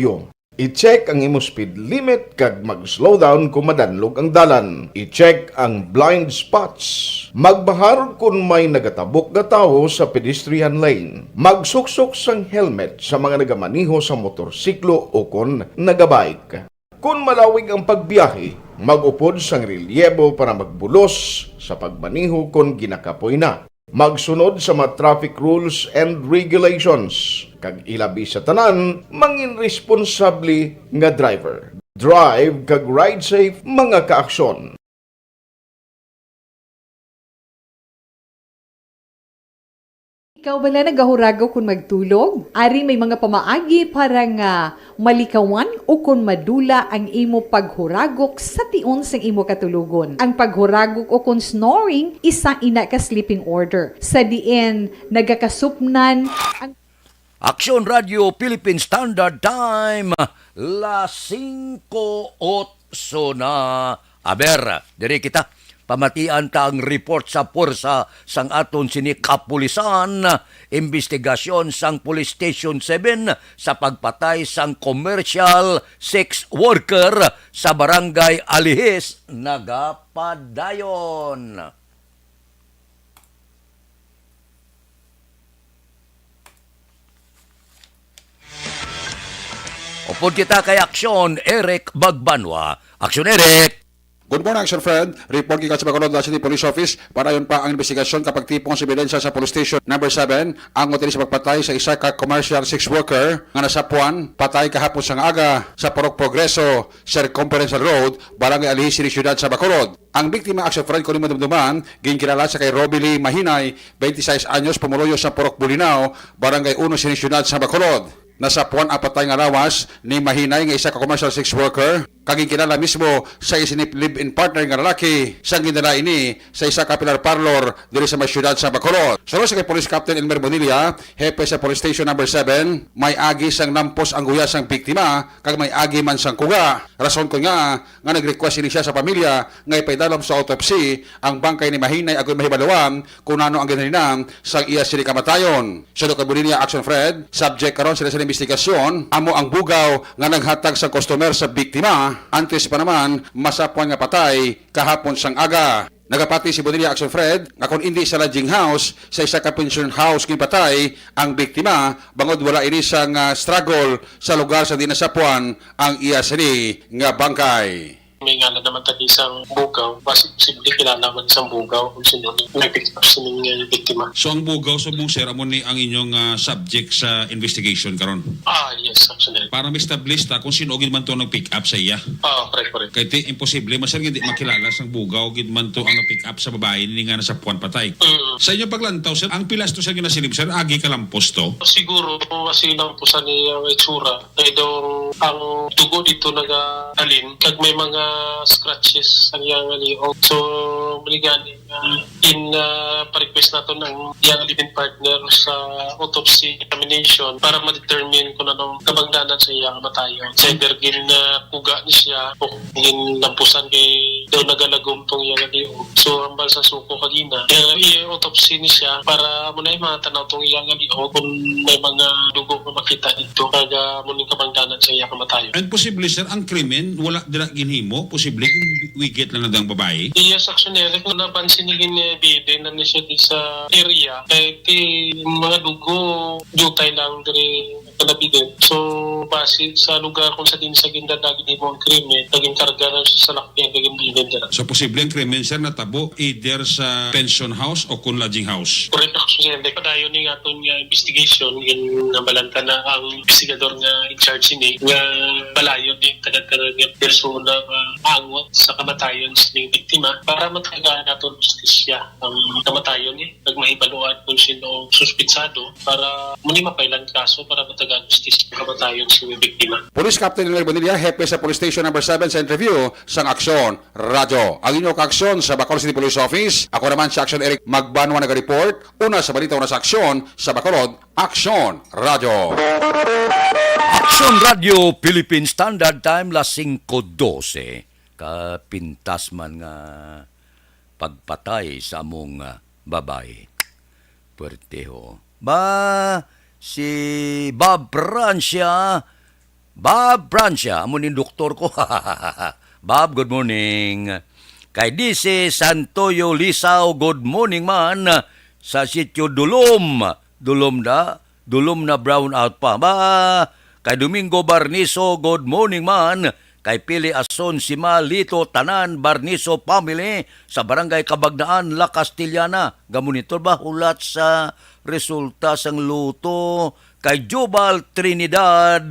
I-check ang imo speed limit kag mag-slow down kon madanlog ang dalan. I-check ang blind spots. Magbahar kon may nagatabok nga tawo sa pedestrian lane. Magsuksok sang helmet sa mga nagamaneho sa motorsiklo o kon nagabike. Kon malawig ang pagbiyahe, mag-upod sang relyebo para magbulos sa pagmaneho kon ginakapoy na. Magsunod sa mga traffic rules and regulations, kag ilabi sa tanan, mangin responsable nga driver. Drive kag ride safe, mga kaaksyon. Ikaw bala nagahuragok kon magtulog? Ari may mga pamaagi para nga malikawan o kon madula ang imo paghuragok sa tion sang imo katulogon. Ang paghuragok o kon snoring, isa ina ka sleeping order, sa diin nagakasupnan ang Aksyon Radio Philippine Standard Time, las singko otso na. Aber, diri kita. Pamatian ta ang report sa puwersa sang aton sini kapulisan, imbestigasyon sang Police Station seven sa pagpatay sang commercial sex worker sa Barangay Alihis, Nagapadayon. Upod kita kay Aksyon Eric Magbanwa. Aksyon Eric! Good morning, Aksyon Fred. Report gikan sa Bacolod City Police Office. Padayon pa ang investigasyon kag pagtipon sa ebidensya sa Police Station Number seven, ang motibo sa pagpatay sa isa ka commercial sex worker nga nasapuan patay kahapon sang aga sa Purok Progreso, Circumferential Road, Barangay Alihis, Siyudad sa Bacolod. Ang biktima, Aksyon Fred, kon imo madumduman, ginkilala sa kay Robby Lee Mahinay, twenty-six anyos, pumuluyo sa Purok Bolinao, Barangay Uno, sini siyudad sa Bacolod. Nasapuan ang patay nga lawas ni Mahinay nga isa ka commercial sex worker, kag ginkilala mismo sa iya sini live-in partner nga lalaki, sang gindala ini sa isa ka pilar parlor diri sa may siyudad sa Bacolod. Suno sa kay Police Captain Elmer Bonilla, hepe sa Police Station Number seven, may agi sang lampos ang guya sang biktima, kag may agi man sang kuga. Rason kon ngaa nga nag-request ini siya sa pamilya nga ipaidalom sa autopsy ang bangkay ni Mahinay agod mahibaluan kon ano ang ginhalinan sang iya sini kamatayon. Suno kay Bonilla, Aksyon Fred, subject karon sila sa investigasyon amo ang bugaw nga naghatag sa customer sa biktima antes pa naman masapuan nga patay kahapon sang aga. Nagapati si Bonilla, Aksyon Fred, nga kon indi sa lodging house, sa isa ka pension house ginpatay ang biktima, bangod wala ini sang, ah, struggle sa lugar sa di nasapuan ang iya sini nga bangkay. May ngalan naman ta di sang bugaw, basi posible kilala man sang bugaw kung sino ni nag-pick up sini nga biktima. So, ang bugaw sa mong sir, amo ni ang inyong, ah, subject sa investigation karon? Ah, yes, actually. Para ma-establish ta kung sino gid man to nag-pick up sa iya. Ah, correct, correct. Kay ti, imposible man, sir, nga di makilala sang bugaw gid man to ang nag-pick up sa babae ni nga nasapuan patay. Mm. Sa inyong paglantaw, sir, ang pilas to, sir, nga nasilip, sir, agi kalampos to? Siguro, kasi lang po sa niya ang itsura. Kay daw ang dugo dito nagahalin, kag may mga scratches ang iyang liog. So, maligani nga in, ah, pa-request naton ang iyang live-in partner sa autopsy examination para ma-determine kung anong kabangdanan sa iyang kamatayon. Sa either gin, ah, kuga ni siya o gin lampusan kay daw nagalagom tong iya nga liog. So, hambal sa suko kagina, kaya i-autopsy ni siya para mo na yung mga tanaw tong iya nga liog kung may mga dugo nga makita dito. Kaga mo ning kabangdanan sa iya kamatayon. Ang posible, sir, ang krimen, wala dira ginhimo? Posible, wigit lang na dang babae? Iya, sa aksyon, Eric, napansin ni gin-, eh, bide na ni siya di sa area. Kay ti mga dugo, jutay lang diri kalabiden. So, base sa lugar kung sa din sa gindadagin mo ang krimen, naging karga na sa salakyan, naging bilin dira. So, posible ang krimen, sir, natabo either sa pension house o kung lodging house? Correct ako, sir. Padayon ni nga aton nga investigation, yung nabalanta na ang investigador nga in charge ini, nga balayo ni taga-taga nga persona nga angot sa kamatayon sa ning biktima para matagaan naton justisya ang kamatayon ni nagmahibaluan kung sino suspitsado para muni mapailan kaso para matagaan justisya ang kamatayon sa ning biktima. Police Captain Leonel Bonilla, hepe sa Police Station Number Seven, sa interview sang Aksyon Radyo. Ang inyo kaaksyon sa Bacolod City Police Office, ako naman si Aksyon Eric Magbanwa naga-report, una sa balita, una sa aksyon sa Bacolod, Aksyon Radyo. Aksyon Radyo Philippine Standard Time, las singko dose. Kapintas man nga pagpatay sa among, ah, babayi. Puwerte, ho. Ba, si Bob Francia, Bob Francia, amo ning doktor ko. Bob, good morning. Kay D C Santoyo Lisaw, good morning man. Sa sitio Dulom, Dulom da, Dulom na, brown out pa. Ba, kay Domingo Barniso, good morning man. Kay Pili Ason, si Malito, tanan Barniso family sa Barangay Cabagnaan, La Castellana. Gamonitor ba hulat sa resulta sang luto? Kay Jubal Trinidad,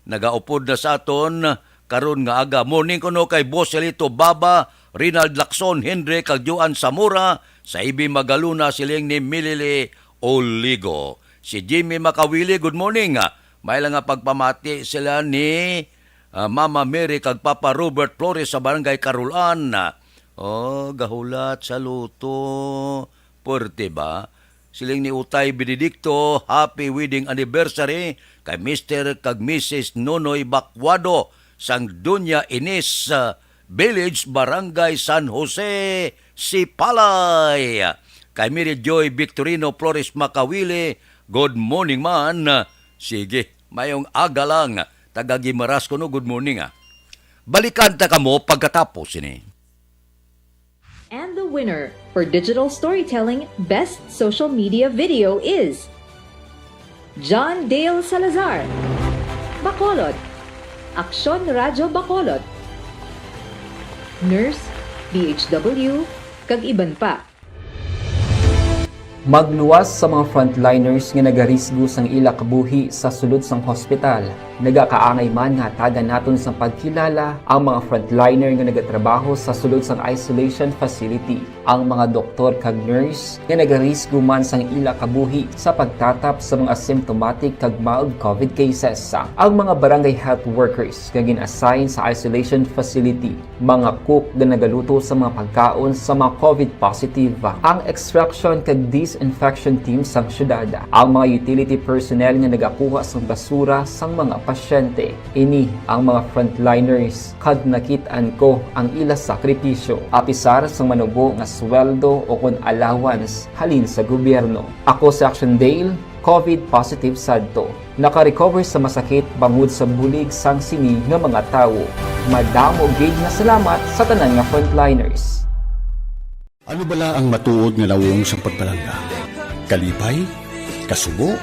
nagaupod na sa aton karon nga aga. Morning kuno kay Boss Elito Baba, Rinald Lacson, Henry kag Joan Zamora, sa Ibi Magaluna, siling ni Milili Oligo. Si Jimmy Makawili, good morning. May lang nga pagpamati sila ni, ah, Mama Mary kag Papa Robert Flores sa Barangay Carolan. Oh, gahulat sa luto. Puwerte ba? Siling ni Utay Benedicto, happy wedding anniversary kay Mister kag Missus Nonoy Bacuado sang Doña Ines, ah, Village, Barangay San Jose, Sipalay. Kay Mary Joy Victorino Flores Makawili, good morning man. Sige, mayong aga lang. Taga Guimaras kuno, good morning, ah. Balikan ta kamo pagkatapos sini. And the winner for digital storytelling best social media video is John Dale Salazar, Bacolod, Aksyon Radyo Bacolod, Nurse, D H W, kag iban pa. Magluwas sa mga frontliners nga nagarisgo sang ila kabuhi sa sulod sang hospital. Nagakaangay man nga hatagan naton sang pagkilala ang mga frontliner nga nagatrabaho sa sulod sang isolation facility, ang mga doktor kag nurse nga nagarisgo man sang ila kabuhi sa pagtatap sa mga symptomatic kag mild covid cases, ang mga barangay health workers nga gin-assign sa isolation facility, mga cook nga nagaluto sa mga pagkaon sa mga covid positive, ang extraction kag disinfection team sang syudad, ang mga utility personnel nga nagakuha sang basura sang mga pasyente. Ini ang mga frontliners, kag nakit-an ko ang ila sakripisyo, apisar sang manubo nga sweldo o kon allowance halin sa gobyerno. Ako si Action Dale, covid positive sadto. Naka-recover sa masakit bangod sa bulig sang sini nga mga tawo. Madamo gid nga salamat sa tanan nga frontliners. Ano bala ang matuod nga nawong sang pagpalangga? Kalipay? Kasubo?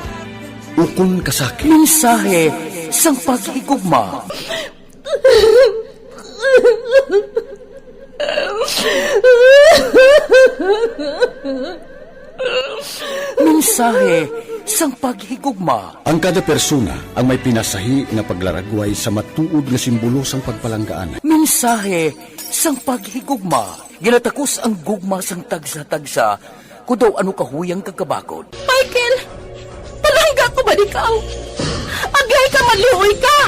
Ukon kasakit? Mensahe sang paghigugma. Mensahe sang paghigugma. Ang kada persona ang may pinasahi nga paglaragway sa matuod nga simbolo sang pagpalanggaan. Mensahe sang paghigugma. Ginatakos ang gugma sang tagsa-tagsa, kon daw ano kahuyang kag kabakod. Michael, palangga ko ba ikaw? Agay ka, maluoy ka!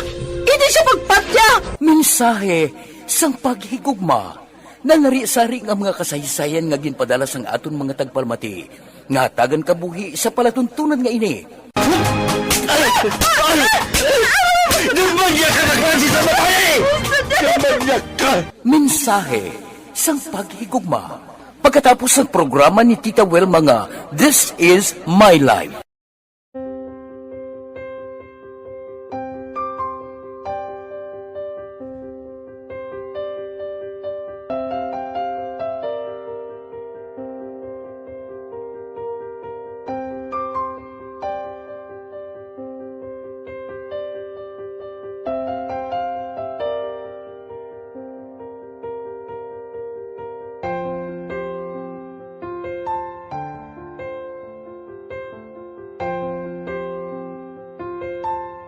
Hindi siya magpatya! Mensahe sang paghigugma. Nalari-sari nga mga kasaysayan nga ginpadala sang aton mga tagpalamati nga hatagan kabuhi sa palatuntunan nga ini. Ay! Ay! Ay! Nagmanyag ka na klase sa babae! Nagmanyag ka! Mensahe Sang paghigugma, pagkatapos sang programa ni Tita Wilma nga This Is My Life.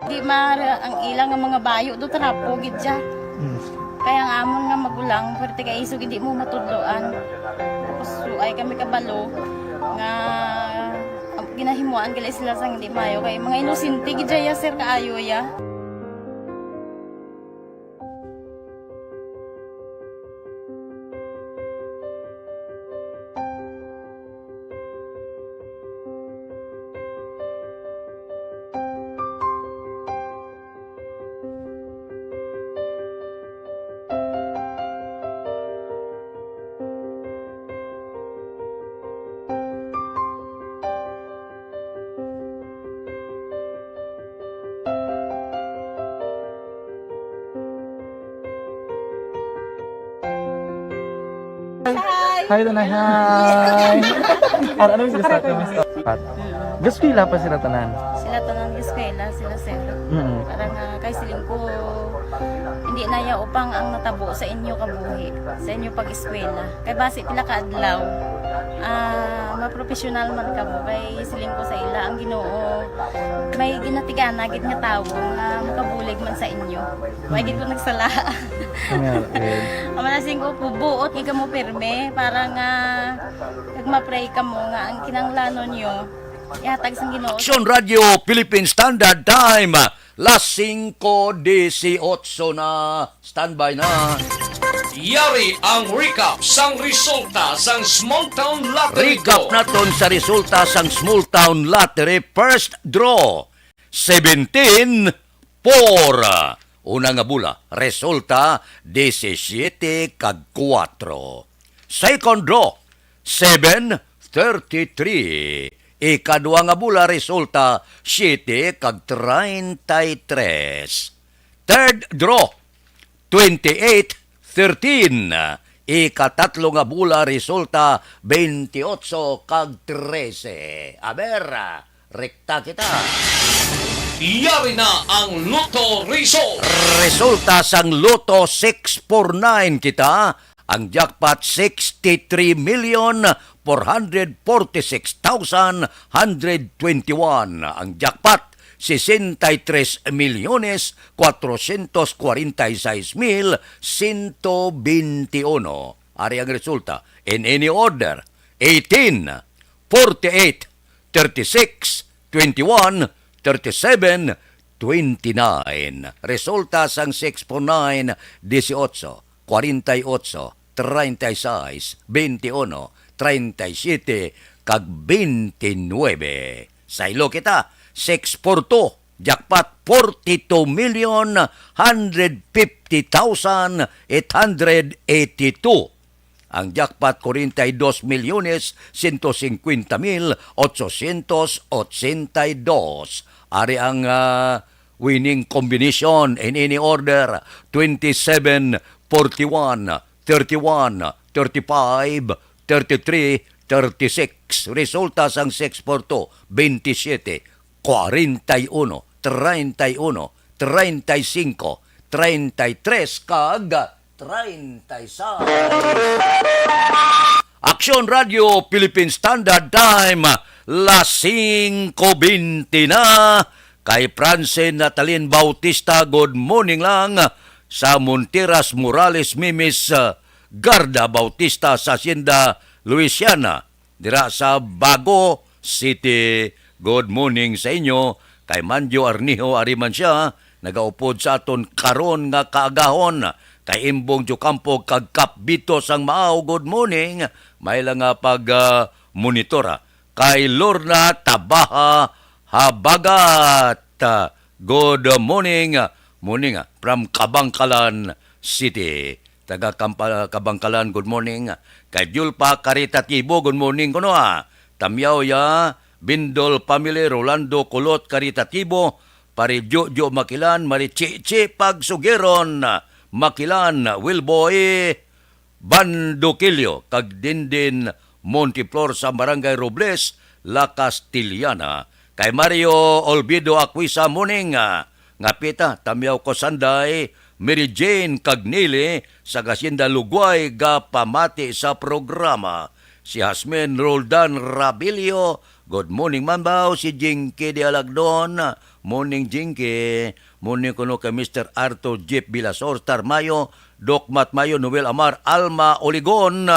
Di mara ang ila nga mga bayo do trapo gid siya. Mm. Kaya ang amon nga magulang, pwerte kay isog hindi mo matudloan. Tapos suay kami kabalo nga ginahimuan gali sila sang hindi maayo kay mga inosente gid siya, sir, kaayo ya. Hi! Hi, Tanay. Hi! Ar-, ano yung gusto natin? Pat. Gaskwela pa sila tanan? Sila tanan, gaskwela, sila, sir. Mm. Para nga, kay siling ko, hindi na ya upang ang natabo sa inyo kabuhi, sa inyo pag-eskwela. Kay basi pila ka adlaw, ah, mapropesyonal man kamo. Kay siling ko sa ila, ang Ginoo, may ginatigana gid nga tawo nga makabulig man sa inyo. May gid ko nagsala. Nga, eh. Ang mga singko, buot nga kamo pirme para nga kag ma-pray kamo nga ang kinahanglanon nyo ihatag sang Ginoo. Aksyon Radio Philippine Standard Time, las singko disiotso na. Standby na. Yari ang recap sang resulta sang Small Town Lottery Recap Draw. Naton sa resulta sang Small Town Lottery First Draw. Seventeen four. Una nga bula, resulta, disisiete kag kuwatro. Second draw, seven thirty-three. Ikadua nga bula, resulta, siete kag treinta y tres. Third draw, twenty-eight thirteen. Ikatatlo nga bula, resulta, bentiocho kag trese. Aber, rekta kita. Yari na ang Lotto Result. Resulta sang Lotto six four nine kita. Ang jackpot, sixty-three million four hundred forty-six thousand hundred twenty-one. Ang jackpot, sesenta y tres milyones cuatrocientos cuarenta y seis mil ciento veintiuno. Ari ang resulta, in any order, eighteen, forty-eight, thirty-six, twenty-one, thirty-seven, twenty-nine. Resulta sang six four nine, dieciocho, cuarenta y ocho, treinta y seis, veintiuno, treinta y siete, kag veintinuebe. Saylo kita, six four two, jackpot, forty-two million, hundred fifty thousand, eight hundred eighty-two. Ang jackpot, forty-dos milyones, ciento cincuenta mil, ochocientos ochenta y dos. Ari ang, ah, winning combination in any order, twenty-seven, forty-one, thirty-one, thirty-five, thirty-three, thirty-six. Resulta sang six four two, twenty-seven, forty-one, treinta y uno, treinta y cinco, treinta y tres, kag treinta y seis. Aksyon Radio Philippine Standard Time, las singko bente na. Kay Francine Natalin Bautista, good morning lang. Sa Monteras Morales Mimis, uh, Garda Bautista sa Hacienda Luisiana, dira sa Bago City. Good morning sa inyo. Kay Manjo Arnijo, ari man sia, nagaupod sa aton karon nga kaagahon. Kay Imbong Jocampo kag Kap Bito sang Maaw, good morning. May lang nga pag, ah, monitor, ah. Kay Lorna Tabaha Habagat, ah, good morning. Morning, ah, from Kabangkalan City. Taga Kampa-, Kabangkalan, good morning. Kay Diulpa Karitatibo, good morning kuno, ah. Tamyaw ya, Bindol family, Rolando Kulot Karitatibo, Pare Jojo Makilan, Mari Chichi Pagsugiron, Makilan, Wilboy Bandukilyo, kag Dindin Monteflor sa Barangay Robles, La Castellana. Kay Mario Olvido Aquisa, morning, ah, nga pita, Tamyaw ko Sanday, Mary Jane kag Nili sa Hacienda Lugway gapamati sa programa. Si Hasmin Roldan Rabilio, good morning, Mambaw. Si Jinky Dialagdon, morning, Jinky. Morning kuno kay Mister Arthur Jeep Bilasor, Star Mayo, Doc Matt Mayo, Noel Amar, Alma Oligon,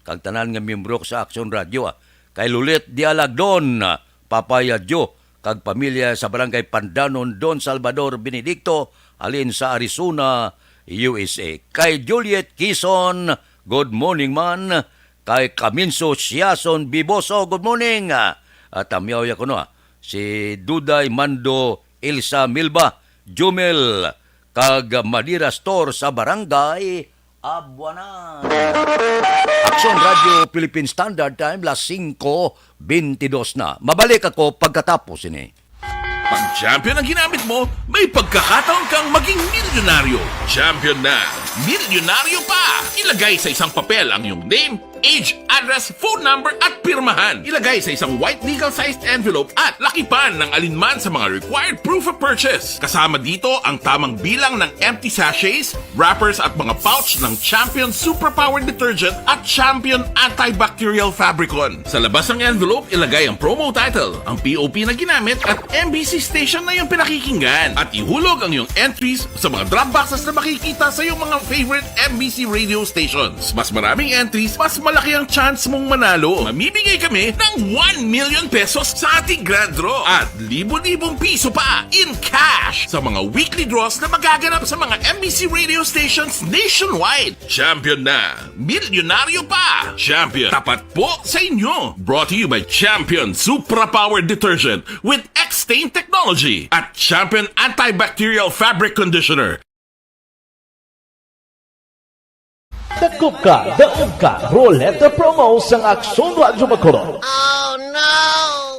kag tanan nga miyembro sa Action Radio, ah. Kay Lulit Dialagdon, Papaya Joe, kag pamilya sa Barangay Pandanon, Don Salvador Benedicto, halin sa Arizona, U S A. Kay Juliet Kison, good morning man. Kay Kaminso Siason Biboso, good morning. At tamyaw ya kuno, ah, si Duday Mando, Elsa Milba, Jumel, kag Madira Store sa Barangay Abuanan. Action Radio Philippine Standard Time, las singko bentidos na. Mabalik ako pagkatapos ini. Pag champion ang ginamit mo, may pagkakataon kang maging milyonaryo. Champion na, milyonaryo pa! Ilagay sa isang papel ang iyong name, age, address, phone number, at pirmahan. Ilagay sa isang white legal-sized envelope at lakipan ng alinman sa mga required proof of purchase. Kasama dito ang tamang bilang ng empty sachets, wrappers, at mga pouch ng Champion Superpower Detergent at Champion Antibacterial Fabricon. Sa labas ng envelope, ilagay ang promo title, ang P O P na ginamit, at M B C station na iyong pinakikinggan. At ihulog ang iyong entries sa mga drop boxes na makikita sa iyong mga favorite M B C radio stations. Mas maraming entries, mas malaki ang chance mong manalo. Mamimigay kami ng one million pesos sa ating grand draw at libo-libong piso pa in cash sa mga weekly draws na magaganap sa mga M B C radio stations nationwide. Champion na! Milyonaryo pa! Champion, tapat po sa inyo! Brought to you by Champion Supra Power Detergent with X-Stain Technology at Champion Antibacterial Fabric Conditioner. Dakop ka, daog ka, Roleta Promo sang Aksyon Radyo Bacolod.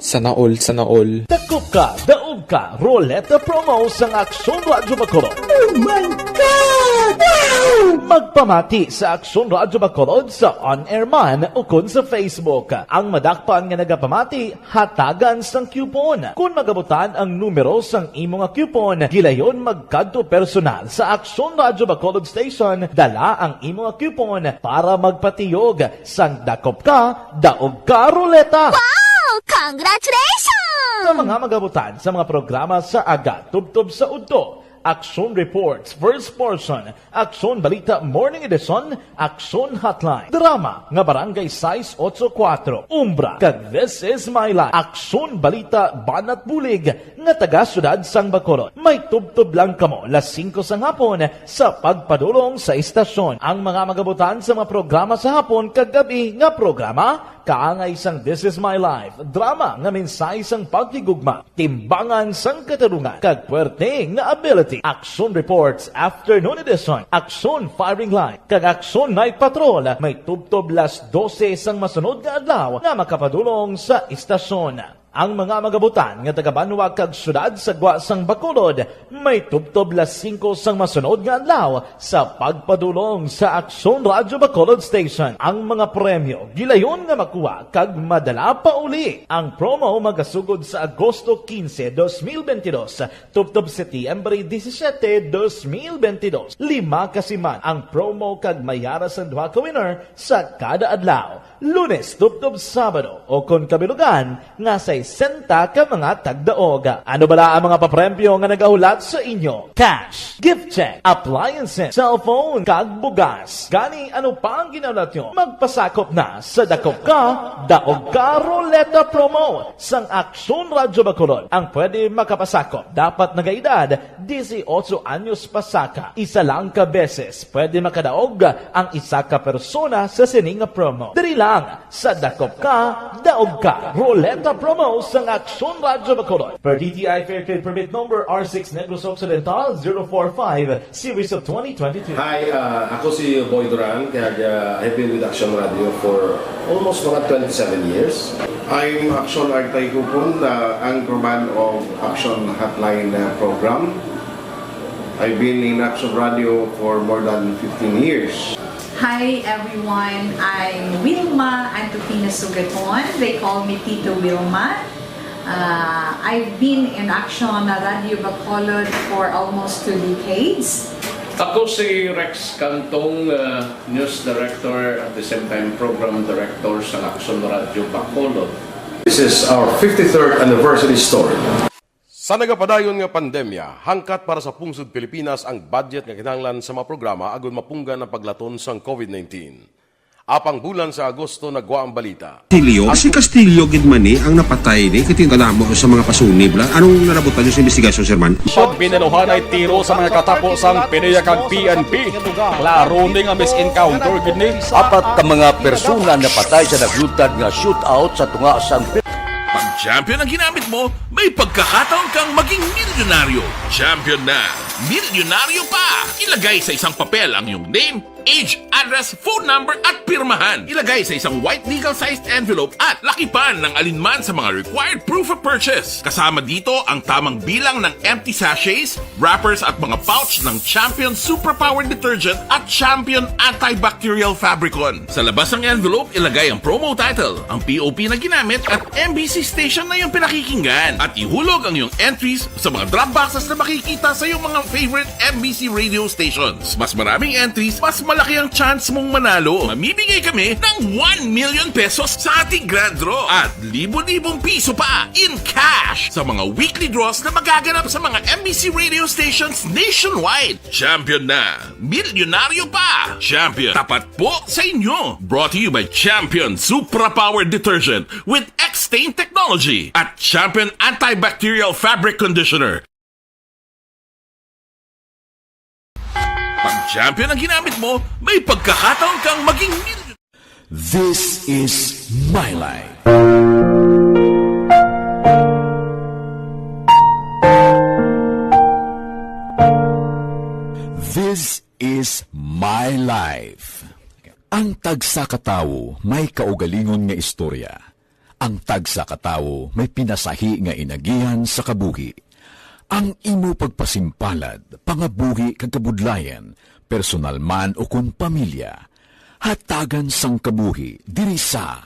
Sana all, sana all. Dakop ka, daog ka, Roleta Promo sang Aksyon Radyo Bacolod. Oh my God! Wow! Magpamati sa Aksyon Radyo Bacolod sa on-air man ukon sa Facebook. Ang madakpan nga nagapamati, hatagan sang coupon. Kon magabutan ang numero sang imo nga coupon, gilayon magkadto personal sa Aksyon Radyo Bacolod Station, dala ang imo nga coupon para magpatiyog sang dakop ka, daog ka, Roleta. Wow! Congratulations! Sa mga magabutan sa mga programa sa aga tubtob sa udto, Aksyon Reports, First Portion, Aksyon Balita Morning Edition, Aksyon Hotline, drama nga Barangay sais ocho kuwatro, Umbra, kag This Is My Life, Aksyon Balita Banat Bulig nga taga Siyudad sang Bacolod. May tubtob lang kamo las singko sang hapon sa pagpadulong sa istasyon. Ang mga magabutan sa mga programa sa hapon kag gab-i nga programa, kaangay sang This Is My Life, drama nga mensahe sang paghigugma, timbangan sang katarungan, kag puwerte nga ability. Aksyon Reports Afternoon Edition, Aksyon Firing Line, kag Aksyon Night Patrol may tubtob las dose sang masunod nga adlaw nga makapadulong sa istasyon. Ang mga magabutan nga taga-banwa kag siyudad sa gwa sang Bacolod may tubtob las singko sang masunod nga adlaw sa pagpadulong sa Aksyon Radyo Bacolod Station. Ang mga premyo gilayon nga makuha kag madala pa uli. Ang promo magasugod sa Agosto quince, dos mil veintidós, tubtob Setyembre disisiete, dos mil veintidós. Lima ka siman ang promo kag may ara sang duha ka winner sa kada adlaw. Lunes tubtob Sabado, o kon kabilugan nga sesenta ka mga tagdaog. Ano bala ang mga papremyo nga nagahulat sa inyo? Cash, gift check, appliances, cellphone, kag bugas. Gani, ano pa ang ginahulat nyo? Magpasakop na sa Dakop Ka, Daog Ka Roleta Promo sang Aksyon Radyo Bacolod. Ang pwede makapasakop dapat nagaedad disiotso anyos pa saka. Isa lang ka beses pwede makadaog ang isa ka persona sa sini nga promo. Diri lang sa Dakop Ka, Daog Ka Roleta Promo. sang Aksyon Radyo Bacolod. Per D T I Fair Trade Permit Number R six Negros Occidental zero four five, Series of twenty twenty-two. Hi, uh, ako si Boy Duran, kag uh, I've been with Action Radio for almost mga twenty-seven years. I'm Action Artay Kupon, uh, anchorman of Action Hotline uh, program. I've been in Action Radio for more than fifteen years. Hi everyone, I'm Wilma Antofina Sugaton. They call me Tito Wilma. Uh, I've been in Action Radio Bacolod for almost two decades. Ako si Rex Cantong, uh, news director, at the same time program director sa Action Radio Bacolod. This is our fifty-third anniversary story. Sa nagapadayon nga pandemya, hangkat para sa pungsod Pilipinas ang budget nga kinahanglan sa mga programa agud mapunggan ang paglaton sang COVID nineteen. Apang bulan sa Agosto nagwa ang balita. Castillo, si Castillo gid man ni ang napatay ni, kay kadamo sa mga pasunib la. Anong narabutan niyo sa investigasyon, Sir Man? Pag binanuhanay tiro sa mga katapo sang PDEA kag P N P. Klaro ni nga misencounter gid ni. Apat ka mga persona napatay sa naglutad nga shootout sa tunga sang Pag champion ang ginamit mo, may pagkakataon kang maging milyonaryo. Champion na! Milyonaryo pa! Ilagay sa isang papel ang iyong name, age, address, phone number, at pirmahan. Ilagay sa isang white legal-sized envelope at lakipan ng alinman sa mga required proof of purchase. Kasama dito ang tamang bilang ng empty sachets, wrappers, at mga pouch ng Champion Superpower Detergent at Champion Antibacterial Fabricon. Sa labas ng envelope, ilagay ang promo title, ang P O P na ginamit, at M B C station na iyong pinakikinggan. At ihulog ang iyong entries sa mga drop boxes na makikita sa iyong mga favorite M B C radio stations. Mas maraming entries, mas malaki ang chance mong manalo. Mamimigay kami ng one million pesos sa ating grand draw at libo-libong piso pa in cash sa mga weekly draws na magaganap sa mga M B C radio stations nationwide. Champion na! Milyonaryo pa! Champion, tapat po sa inyo! Brought to you by Champion Supra Power Detergent with X-Stain Technology at Champion Antibacterial Fabric Conditioner. Pag Champion ang ginamit mo, may pagkakataon kang maging milyonaryo. This is my life. This is my life. Ang tagsa ka tawo may kaugalingon nga istorya. Ang tagsa ka tawo may pinasahi nga inagihan sa kabuhi. Ang imo pagpasimpalad, pangabuhi kag kabudlayan, personal man ukon pamilya, hatagan sang kabuhi diri sa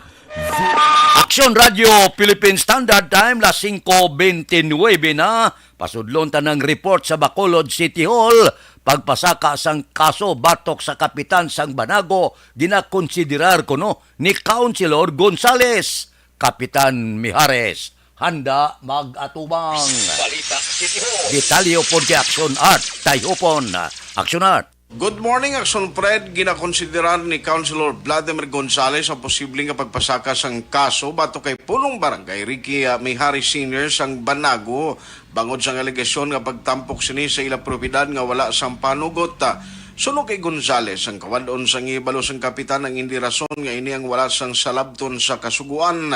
Aksyon Radyo Philippine Standard Time, las singko bente nuebe na. Pasudlon ta ang report sa Bacolod City Hall. Pagpasaka sang kaso batok sa kapitan sang Banago, ginakonsiderar kuno ni Councilor Gonzales. Kapitan Mijares, handa mag-atubang. Balita City Hall. Detalye pod kay Action Art Tayhupon. Action Art. Good morning, Action Fred. Ginakonsiderar ni Councilor Vladimir Gonzales ang posible nga pagpasaka sang kaso batok kay Punong Barangay Ricky, ah, Mijares Senior sang Banago bangod sang alegasyon nga pagtampok sini sa ila propiedad nga wala sang panugot. Suno kay Gonzales, ang kawad-on sang hibalo sang kapitan ang indi rason nga ini ang wala sang salabton sa kasugoan.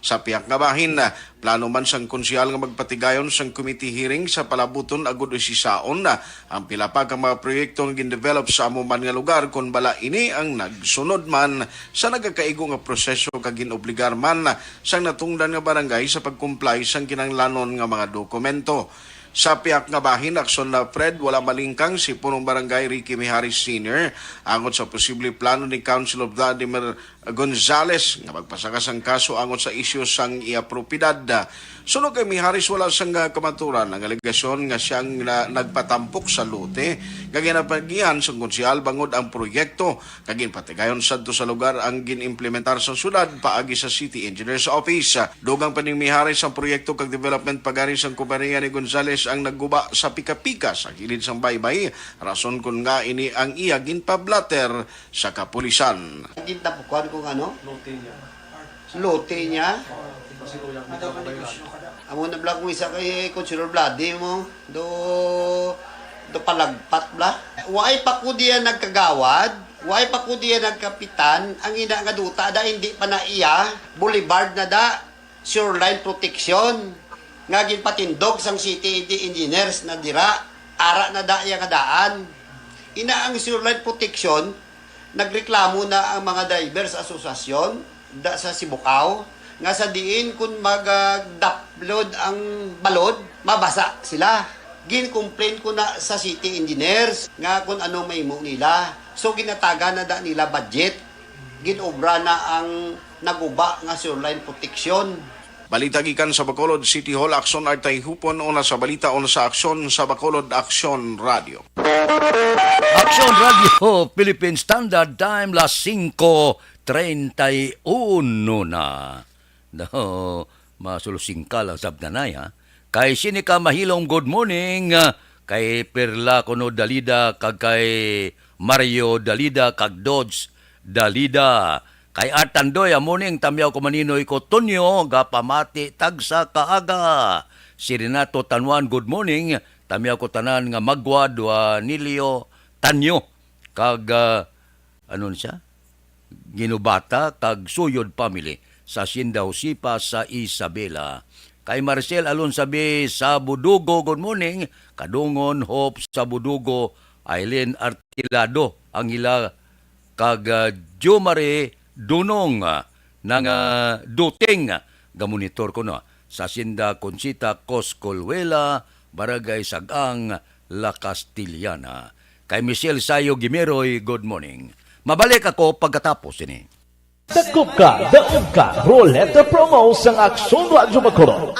Sa pihak nga bahin, plano man sang konsehal nga magpatigayon sang committee hearing sa palabuton agud usisaon ang pila pa ka mga proyekto nga gindevelop sa amo man nga lugar kon bala ini ang nagsunod man sa nagakaigo nga proseso kag ginobligar man sang natungdan nga barangay sa pag-comply sang kinahanglanon nga mga dokumento. Sa pihak nga bahin, Action na Fred, wala malingkang si Punong Barangay Ricky Mijares Senior angot sa posible plano ni Councilor Vladimir Gonzales nga magpasaka sang kaso angot sa isyu sang iya propiedad. Suno kay Mijares, wala sang, ah, kamaturan ang alegasyon nga siya ang na-, nagpatampok sa lote nga ginapagihan sang konsehal bangod ang proyekto nga ginpatigayon sadto sa lugar ang gin-implementar sa syudad paagi sa City Engineer's Office. Dugang pa ni Mijares, ang proyekto kag development pagari sang kompanya ni Gonzales ang nagguba sa pika-pika sa kilid sang baybay, rason kon ngaa ini ang iya ginpablatter sa kapulisan. Gintapukuan ko nga, no? Lote niya. Lote niya. Amo na bala kung isa kay Consuelo Vlade mo. Do, do palagpat bala. Waay pa ko diya nagkagawad, waay pa ko diya nagkapitan. Ang ina nga duta da, hindi pa na iya. Boulevard na da. shoreline protection nga ginpatindog sang city engineers na dira, ara na da iya nga daan. Ina ang shoreline protection, nagreklamo na ang mga drivers association da sa Sibukao nga sa diin kun mag-, ah, dapload ang balod, mabasa sila. Gin-complain ko na sa city engineers nga kung ano mahimo nila. So, ginatagan na da nila budget. Gin-obra na ang naguba nga shoreline protection. Balita gikan sa Bacolod City Hall, Aksyon Artay Hupon, una sa balita, una sa aksyon sa Bacolod Aksyon Radio. Aksyon Radio, Philippine Standard Time, las singko treinta y uno na. No, masulsingka lang sab nanay, ha? Kay sini ka mahilom, good morning. Ah, kay Perla kuno Dalida, kag kay Mario Dalida, kag Dodge Dalida. Kay Art Tandoy, amo ning tamyaw ko maninoy ko Tonyo, gapamati tagsa kaaga. Si Renato Tanwan, good morning. Tamyaw ko tanan nga magwa, Duanilio Tanyo. Kag, ah, ano siya? Ginubata kag Suyod family sa Hacienda Josipa sa Isabela. Kay Marcel Alonsabi sa Budugo, good morning. Kadungon, Hope sa Budugo, Aileen Artilado, ang ila kag, ah, Jomari Dunong, ah, nang, ah, Duting, ah, gamonitor ko na sa Hacienda Conchita Coscolwela, Barangay Sagang, La Castellana. Kay Michelle Sayo Gimeroy, good morning. Mabalik ako pagkatapos ini. Dakop ka, daog ka, Roleta Promo sang Aksyon Radyo Bacolod.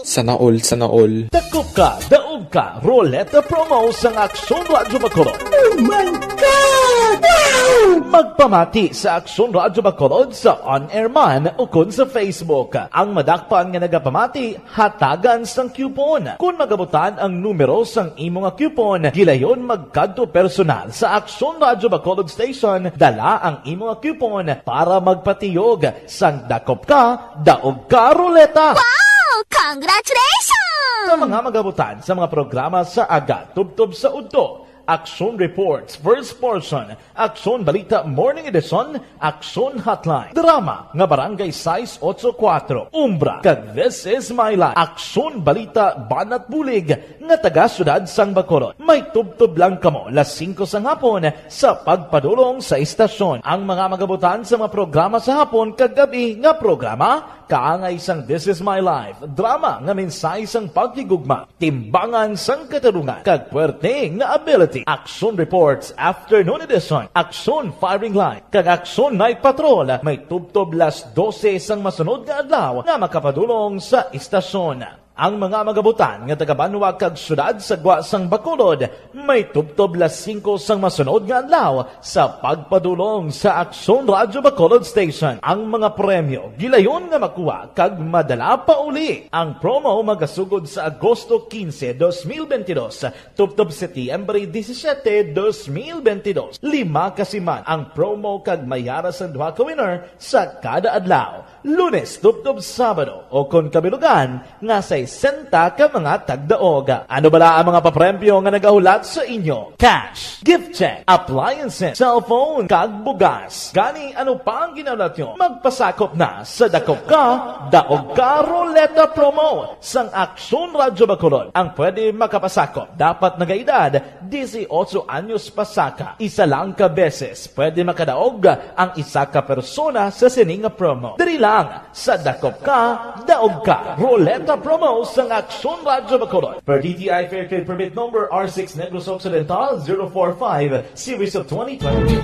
Sana all, sana all. Dakop ka, daog ka, Roleta Promo sang Aksyon Radyo Bacolod. Oh my God! Wow! Magpamati sa Aksyon Radyo Bacolod sa on-air man ukon sa Facebook. Ang madakpan nga nagapamati, hatagan sang coupon. Kon magabutan ang numero sang imo nga coupon, gilayon magkadto personal sa Aksyon Radyo Bacolod Station, dala ang imo nga coupon para magpatiyog sang dakop ka, daog ka ruleta. Wow! Congratulations! Sa mga magabutan sa mga programa sa aga tubtob sa udto, Aksyon Reports, First Portion, Aksyon Balita Morning Edition, Aksyon Hotline, drama nga Barangay sais ocho kuatro, Umbra, kag This Is My Life, Aksyon Balita Banat Bulig nga taga Siyudad sang Bacolod. May tubtob lang kamo las singko sang hapon sa pagpadulong sa istasyon. Ang mga magabutan sa mga programa sa hapon kag gab-i nga programa, kaangay sang This Is My Life, drama nga mensahe sang paghigugma, timbangan sang katarungan, kag puwerte nga ability. Aksyon Reports Afternoon Edition, Aksyon Firing Line, kag Aksyon Night Patrol may tubtob las dose sang masunod nga adlaw nga makapadulong sa istasyon. Ang mga magabutan nga taga-banwa kag siyudad sa gwa sang Bacolod may tubtob las singko sang masunod nga adlaw sa pagpadulong sa Aksyon Radyo Bacolod Station. Ang mga premyo gilayon nga makuha kag madala pa uli. Ang promo magasugod sa Agosto quince, dos mil veintidós, tubtob Setyembre disisiete, dos mil veintidós. Lima ka siman ang promo kag may ara sang duha ka winner sa kada adlaw. Lunes tubtob Sabado, o kon kabilugan nga sesenta ka mga tagdaog. Ano bala ang mga papremyo nga nagahulat sa inyo? Cash, gift check, appliances, cellphone, kag bugas. Gani, ano pa ang ginahulat nyo? Magpasakop na sa Dakop Ka, Daog Ka Ruleta Promo sang Aksyon Radyo Bacolod. Ang pwede makapasakop dapat nagaedad disiotso anyos pasaka. Isa lang ka beses pwede makadaog ang isa ka persona sa sini nga promo. Diri lang sa Dakop Ka, Daog Ka Ruleta Promo sang Aksyon Radyo Bacolod. Per D T I Fair Trade Permit Number R six Negros Occidental zero four five, Series of twenty twenty.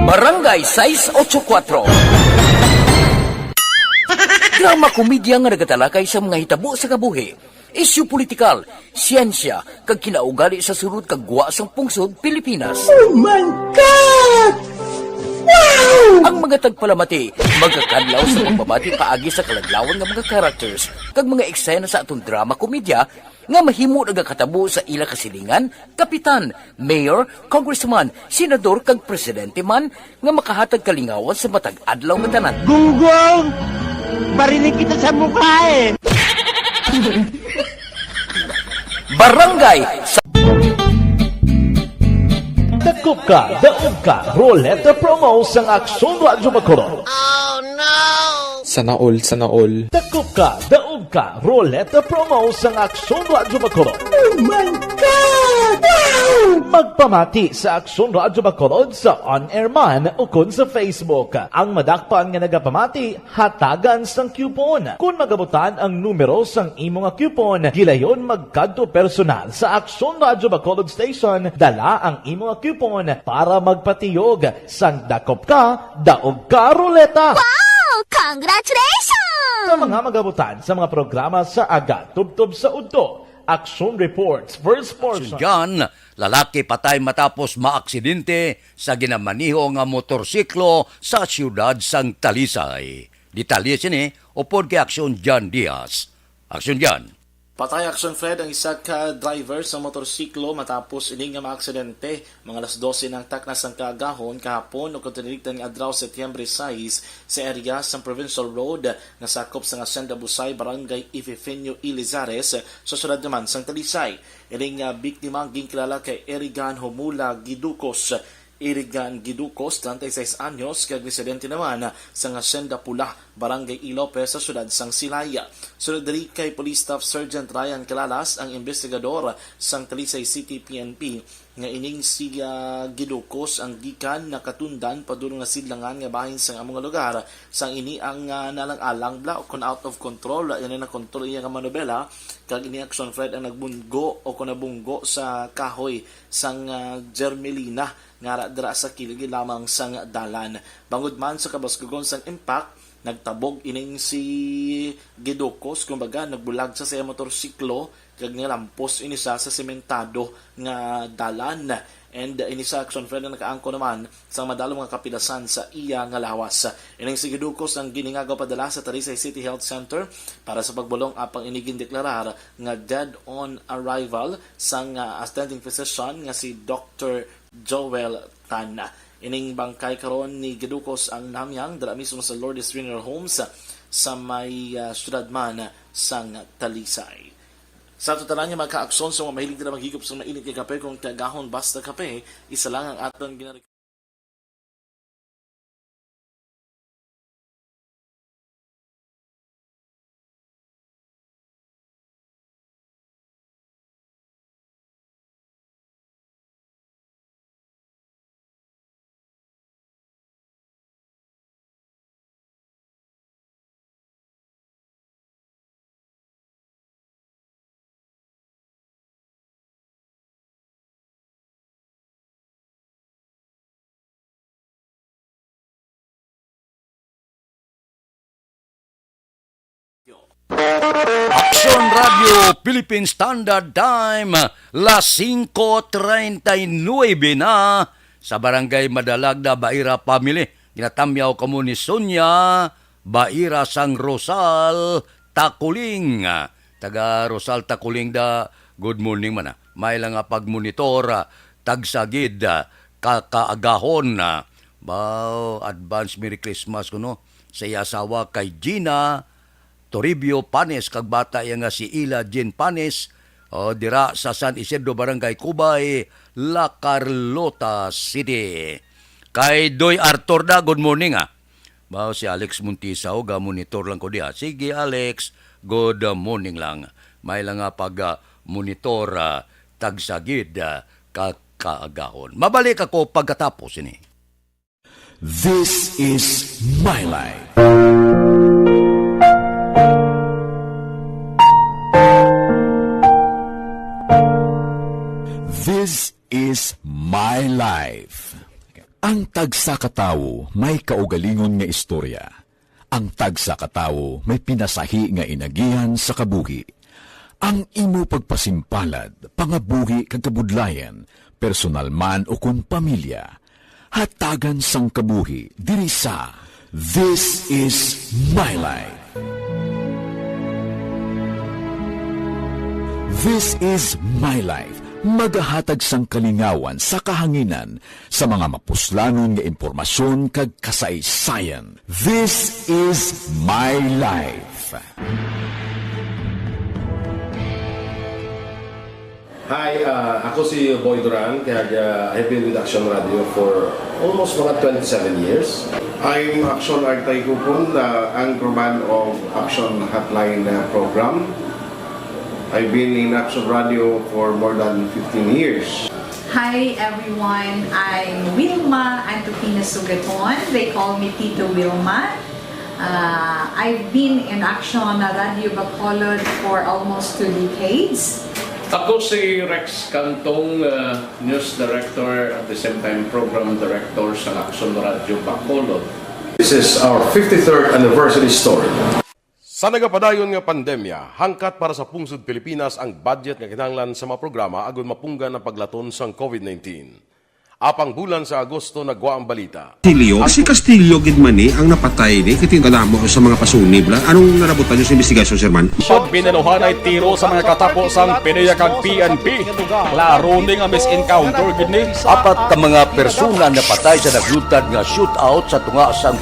Barangay sais ocho kuatro. Drama komedya nga nagatalakay sa mga hitabo sa kabuhi, isyu politikal, siyensya, kag kinaugali sa sulod kag gwa sang pungsod Pilipinas. Oh my God! Wow! Ang mga tagpalamati magakadlaw sa pagpamati paagi sa kaladlawan nga mga characters kag mga eksena sa aton drama komedya nga mahimo nagakatabo sa ila kasilingan, kapitan, mayor, congressman, senador, kag presidente man nga makahatag kalingawan sa matag adlaw nga tanan. Gunggong! Barinig kita sa mukha eh! Barangay sa Dakop Ka, Daog Ka Ruleta Promo sang Aksyon Radyo Bacolod. Sana all, sana all. Dakop ka, daog ka, Roleta Promo sang Aksyon Radyo Bacolod. Oh my God! Wow! Magpamati sa Aksyon Radyo Bacolod sa on-air man ukon sa Facebook. Ang madakpan nga nagapamati, hatagan sang coupon. Kon magabutan ang numero sang imo nga coupon, gilayon magkadto personal sa Aksyon Radyo Bacolod Station, dala ang imo nga coupon para magpatiyog sang dakop ka, daog ka, Roleta! Wow! Congratulations! Sa mga magabutan sa mga programa sa aga, tubtob sa udto, Aksyon Reports, first portion. Aksyon John, lalaki patay matapos maaksidente sa ginamaniho nga motorsiklo sa siyudad sang Talisay. Detalye sini upod kay Aksyon John Diaz. Aksyon John. Patay, Aksyon Fred, ang isa ka driver sa motorsiklo matapos ini nga maaksidente. Mga alas dose ng takna sang kaagahon kahapon o kung tiniligtan nga adlaw, Setyembre sais, sa area sang Provincial Road nga sakop sang Hacienda Busay, Barangay Ififeño Ilizares, sa syudad naman sang Talisay. Ining, ah, biktima ginkilala kay Erigan Humula Giducos. Erigan Giducos, treinta y seis anyos, kag residente naman sang Hacienda Pula, Barangay Ilope, sa syudad sang Silay. Sunod diri kay Police Staff Sergeant Ryan Calalas, ang investigador sang Talisay City P N P, nga ining si, ah, Giducos ang gikan nakatundan padulong nga sidlangan nga bahin sang amo nga lugar, sang ini ang, ah, nalang-alang bala o kon out of control, wala niya na kontrol iya nga manobela, kag ini, Aksyon Fred, ang nagbunggo o kon nabunggo sa kahoy sang, ah, germelina nga ara dira sa kilid lamang sang dalan. Bangod man sa kabaskugon sang impact, nagtabog ining si Gidukos, kumbaga, nagbulag sa iya motorsiklo, kag nilampos ini sa, sa sementado nga dalan. And, uh, ini sa Action Friend na nakaangko naman sa madalom nga kapilasan sa iya nga lawas. Ining si Gidukos ang giningagaw padala sa Talisay City Health Center para sa pagbulong, apang ini gindeklarar nga dead on arrival sang, uh, attending physician nga si Doctor Joel Tan. Ining bangkay karon ni Gidukos ang nahamyang dira mismo sa Lourdes Funeral Homes sa may, ah, siyudad man sang Talisay. Sa ato tanan nga mga ka-Aksyon, sa mga mahilig dira maghigop sa mainit nga kape, kung kaagahon, basta kape, isa lang ang aton gina- Aksyon Radio Philippine Standard Time, las singko treinta y nuebe na, sa Barangay Madalagda, Baira family. Ginatamyaw kamo ni Sonia Baira sang Rosal Takuling. Taga Rosal Takuling da, good morning man, ah. May lang nga pagmonitor, ah, tagsa gid, ah, ka kaagahon, ah. Bao, advance Merry Christmas kuno sa iya asawa kay Gina Toribio Panes kag bata iya nga si Ila Jean Panes, o, dira sa San Isidro, Barangay Cubay, La Carlota City. Kay Doy Arthur da, good morning, ah. Ba, si Alex Montisa, o, ga-monitor lang ko diha. Sige, Alex, good morning lang. May lang nga pag, ah, monitor, ah, tagsa gid, ah, ka kaagahon. Mabalik ako pagkatapos ini. This is My Life. This is My Life. Ang tagsa ka tawo may kaugalingon nga istorya. Ang tagsa ka tawo may pinasahi nga inagihan sa kabuhi. Ang imo pagpasimpalad, pangabuhi kag kabudlayan, personal man ukon pamilya, hatagan sang kabuhi diri sa This is My Life. This is My Life, magahatag sang kalingawan sa kahanginan sa mga mapuslanon nga impormasyon kag kasaysayan. This is My Life. Hi, ah, ako si Boy Duran, kag, ah, I've been with Action Radio for almost mga twenty-seven years. I'm Action Artay Gupon, the anchorman of Action Hotline, uh, program. I've been in Action Radio for more than fifteen years. Hi everyone, I'm Wilma Antokina Sugaton. They call me Tito Wilma. Uh, I've been in Action Radio Bacolod for almost two decades. Ako si Rex Cantong, uh, news director at the same time program director sa Action Radio Bacolod. This is our fifty-third anniversary story. Sa nagapadayon nga pandemya, hangkat para sa pungsod Pilipinas ang budget nga kinahanglan sa mga programa agud mapunggan ang paglaton sang covid nineteen. Apang bulan sa Agosto nagwa ang balita. Castillo? Si Castillo gid man ni ang napatay ni, kay kadamo sa mga pasunib lang. Anong narabutan niyo sa investigasyon, Sir Man? Sud, binaluhanay tiro sa mga katapo sang PDEA kag P N P. Klaro ni nga mis-encounter gid ni. Apat ka mga persona napatay sa nagluntad nga shootout sa tunga sang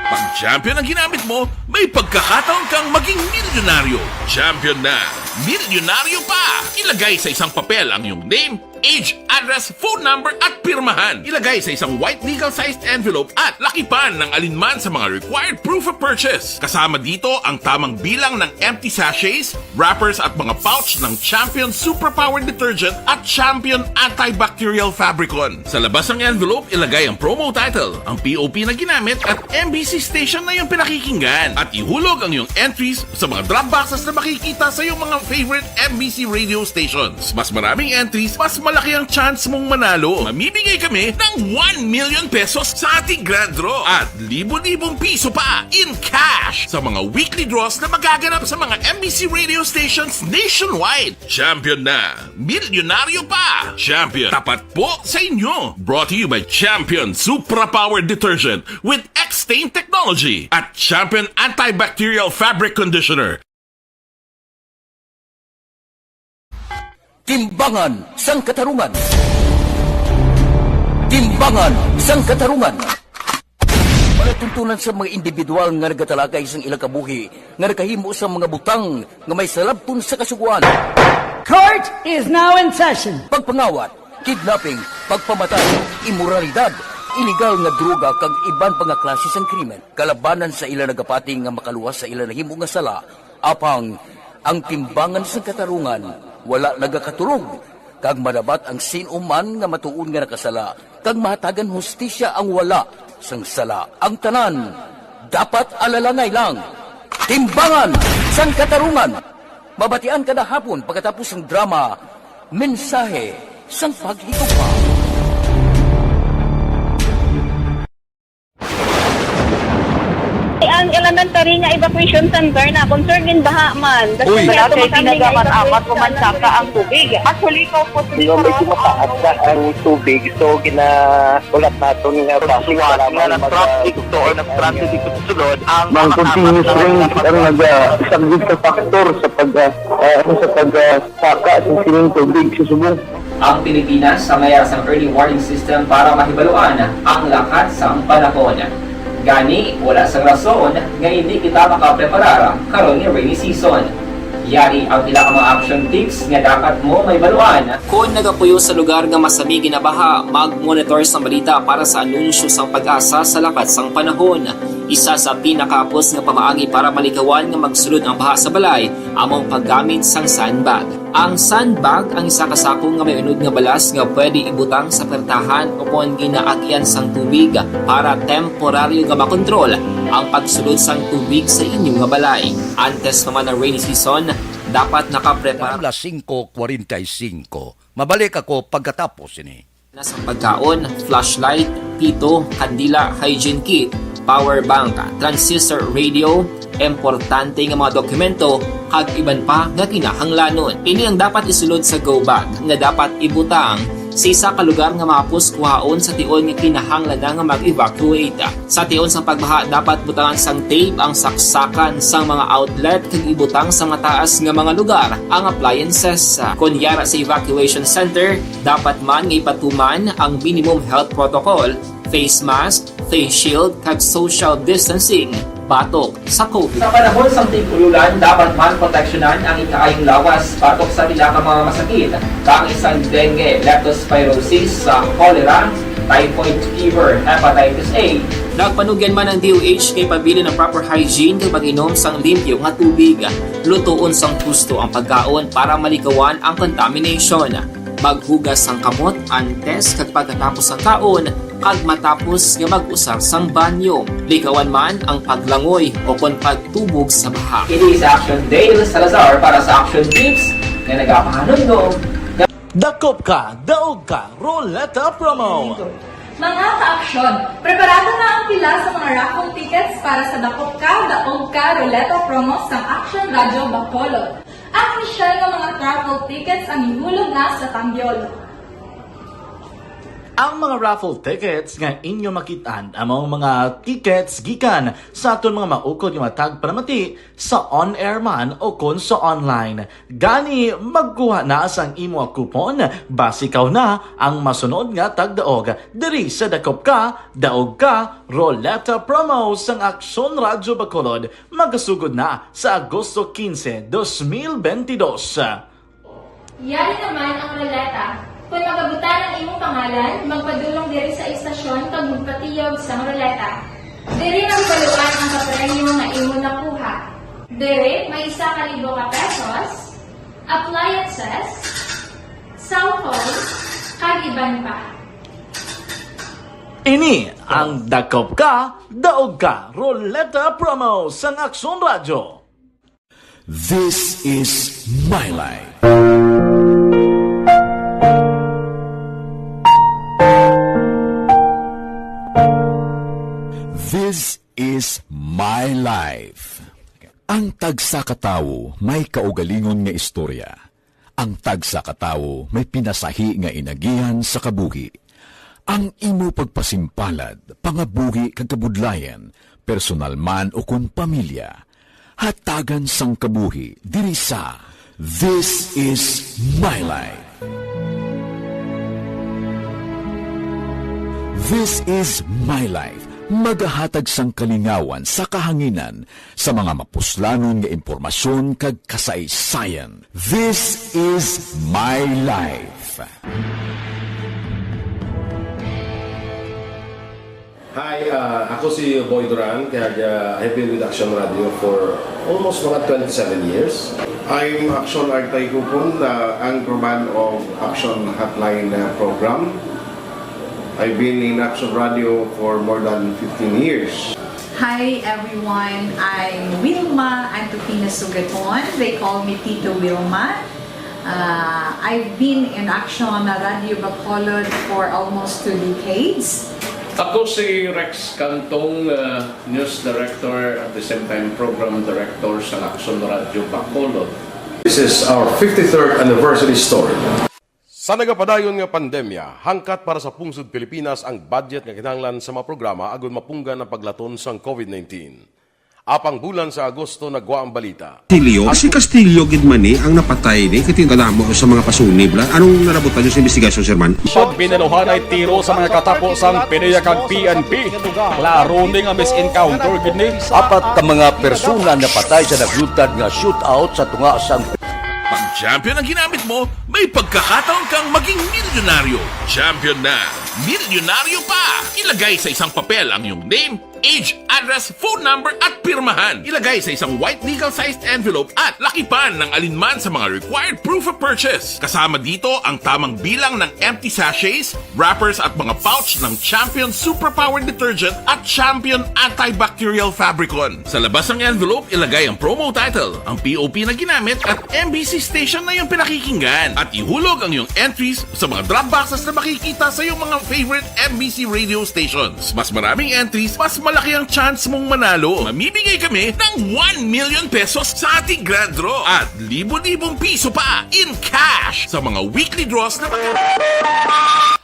Pag champion ang ginamit mo, may pagkakataon kang maging milyonaryo. Champion na! Milyonaryo pa! Ilagay sa isang papel ang iyong name, age, address, phone number, at pirmahan. Ilagay sa isang white legal-sized envelope at lakipan ng alinman sa mga required proof of purchase. Kasama dito ang tamang bilang ng empty sachets, wrappers, at mga pouch ng Champion Superpower Detergent at Champion Antibacterial Fabricon. Sa labas ng envelope, ilagay ang promo title, ang P O P na ginamit, at M B C station na iyong pinakikinggan. At ihulog ang iyong entries sa mga drop boxes na makikita sa iyong mga favorite M B C radio stations. Mas maraming entries, mas malaki ang chance mong manalo. Mamimigay kami ng one million pesos sa ating grand draw at libo-libong piso pa in cash sa mga weekly draws na magaganap sa mga M B C radio stations nationwide. Champion na! Milyonaryo pa! Champion, tapat po sa inyo! Brought to you by Champion Supra Power Detergent with X-Stain Technology at Champion Antibacterial Fabric Conditioner. Timbangan sang Katarungan. Timbangan sang Katarungan. Palatuntunan sa mga individual nga nagatalakay sang ilang kabuhi nga nakahimo sa mga butang nga may salabton sa Kasugoan. Court is now in session. Pagpangawat, kidnapping, pagpamatay, imoralidad, iligal nga droga kag iban pa nga klase sang krimen kalabanan sa ila nagapati nga makaluwas sa ila nahimo nga sala. Apang ang Timbangan sang Katarungan wala nagakatulog, kag madapat ang sin-o man nga matuod nga nakasala, kag mahatagan hustisya ang wala sang sala. Ang tanan dapat alalangay lang. Timbangan sang Katarungan, mabatian kada hapon pagkatapos sang drama, Mensahe sang Paghigugma. Ang elementary nga evacuation center na concern din baha man. Uy. Wala kay tinaga man amat ko man saka ang tubig. Actually, ko po. Medyo mataas na ang tubig, so ginahulat naton nga basi nga nag-traffic to or nag-traffic dito sa sulod ang mga continuous rain ang nagasaglit sa factor sa pag, ah, ah, ano, sa pag, ah, saka sa sining tubig sa subong. Ang Pilipinas sa mayar sang early warning system para mahibaluan ang lakat sang panahon. Gani, wala sang rason nga hindi kita makapreparar karon nga rainy season. Yari ang pila ka mga action tips nga dapat mo mahibaluan. Kon nagapuyo sa lugar nga masami ginabaha, mag-monitor sa balita para sa anunsyo sang PAGASA sa lakat sang panahon. Isa sa pinakahapos nga pamaagi para malikawan nga magsulod ang baha sa balay amo ang paggamit sang sandbag. Ang sandbag ang isa ka sako nga may unod nga balas nga pwede ibutang sa pertahan ukon ginaagian sang tubig para temporaryo nga makontrol ang pagsulod sang tubig sa inyo nga balay. Antes pa man ang rainy season, dapat nakaprepara. Alas singko kwarenta y singko. Mabalik ako pagkatapos sini. Na sa pagkaon, flashlight, pito, kandila, hygiene kit, power bank, transistor radio, importante nga mga dokumento, kag iban pa nga kinahanglanon. Ini ang dapat isulod sa go bag nga dapat ibutang sa isa ka lugar nga mahapos kuhaon sa tion nga kinahanglan na nga mag-evacuate. Sa tion sa pagbaha, dapat butangan sang tape ang saksakan sang mga outlet kag ibutang sa mataas nga mga lugar ang appliances. Kon yara sa evacuation center, dapat man nga ipatuman ang minimum health protocol, face mask, face shield, kag social distancing batok sa COVID. Sa panahon sang tig-ululan, dapat man proteksyonan ang ikaayong lawas batok sa pila ka mga masakit, kaangay sang dengue, leptospirosis, sa cholera, typhoid fever, hepatitis A. Nagpanugyan man ang D O H kay pabilin ang proper hygiene kag pag-inom sang limpyo nga tubig. Lutoon sang husto ang pagkaon para malikawan ang contamination. Maghugas sang kamot antes kag pagkatapos sang kaon, kag matapos nga mag-usar sang banyo. Likawan man ang paglangoy o kon pagtubog sa baha. Ini sa Action Dale Salazar para sa Action Tips nga nagapahanumdom. Dakop ka, daog ka, Roleta Promo! Mga ka-aksyon, preparado na ang pila sa mga raffle tickets para sa Dakop Ka, Daog Ka, Roleta Promo sang Action Radio Bacolod. Ang misyal nga mga raffle tickets ang ihulog na sa Tambyol. Ang mga raffle tickets nga inyo makit-an amo ang mga tickets gikan sa aton mga maukod nga mga tagpanamati sa on-air man o kon sa online. Gani, magkuha na sang imo coupon, basi ikaw na ang masunod nga tagdaog diri sa Dakop Ka, Daog Ka, Roleta Promo sang Aksyon Radyo Bacolod, magasugod na sa Agosto quince, dos mil veintidós. Yari naman ang roleta. Kung magabutan ang imong pangalan, magpadulong diri sa istasyon kag magpatiyog sang roleta. Diri mahibaluan ang kapremyo nga imo nakuha. Diri may isa ka libo ka pesos, appliances, cellphone, kag iban pa. Ini ang Dakop Ka, Daog Ka, Roleta Promo sang Aksyon Radyo. This is my life. This is my life. Ang tagsa ka tawo may kaugalingon nga istorya. Ang tagsa ka tawo may pinasahi nga inagihan sa kabuhi. Ang imo pagpasimpalad, pangabuhi kag kabudlayan, personal man ukon pamilya, hatagan sang kabuhi diri sa This is My Life. This is My Life, magahatag sang kalingawan sa kahanginan sa mga mapuslanon nga impormasyon kag kasaysayan. This is My Life. Hi, ah, ako si Boy Duran, kag ah, I've been with Action Radio for almost mga twenty-seven years. I'm Action Artay Kupon, the anchorman of Action Hotline uh, program. I've been in Action Radio for more than fifteen years. Hi everyone, I'm Wilma Antupina Sugaton. They call me Tito Wilma. Uh, I've been in Action Radio Bacolod for almost two decades. Ako si Rex Cantong, uh, News Director at the same time Program Director sa Action Radio Bacolod. This is our fifty-third anniversary story. Sa nagapadayon nga pandemya, hangkat para sa pungsod Pilipinas ang budget nga kinahanglan sa mga programa agud mapunggan ang paglaton sang COVID nineteen. Apang bulan sa Agosto nagwa ang balita. Castillo? Si Castillo gid man ni ang napatay ni, kay kadamo sa mga pasunib la. Anong narabutan niyo sa investigasyon, Sir Man? Pag binaluhan ay tiro sa mga katapo sang PDEA kag P N P. Klaro ni nga mis-encounter gid ni. Apat ka mga persona napatay sa naglutad nga shootout sa tunga sang Pag-champion ang ginamit mo, may pagkakataon kang maging milyonaryo. Champion na! Milyonaryo pa! Ilagay sa isang papel ang iyong name, age, address, phone number, at pirmahan. Ilagay sa isang white legal-sized envelope at lakipan ng alinman sa mga required proof of purchase. Kasama dito ang tamang bilang ng empty sachets, wrappers at mga pouch ng Champion Superpower Detergent at Champion Antibacterial Fabricon. Sa labas ng envelope, ilagay ang promo title, ang P O P na ginamit at M B C station na iyong pinakikinggan. At ihulog ang iyong entries sa mga drop boxes na makikita sa iyong mga favorite M B C radio stations. Mas maraming entries, mas malaki ang chance mong manalo. Mamimigay kami ng one million pesos sa ating grand draw at libo-libong piso pa in cash sa mga weekly draws na mag-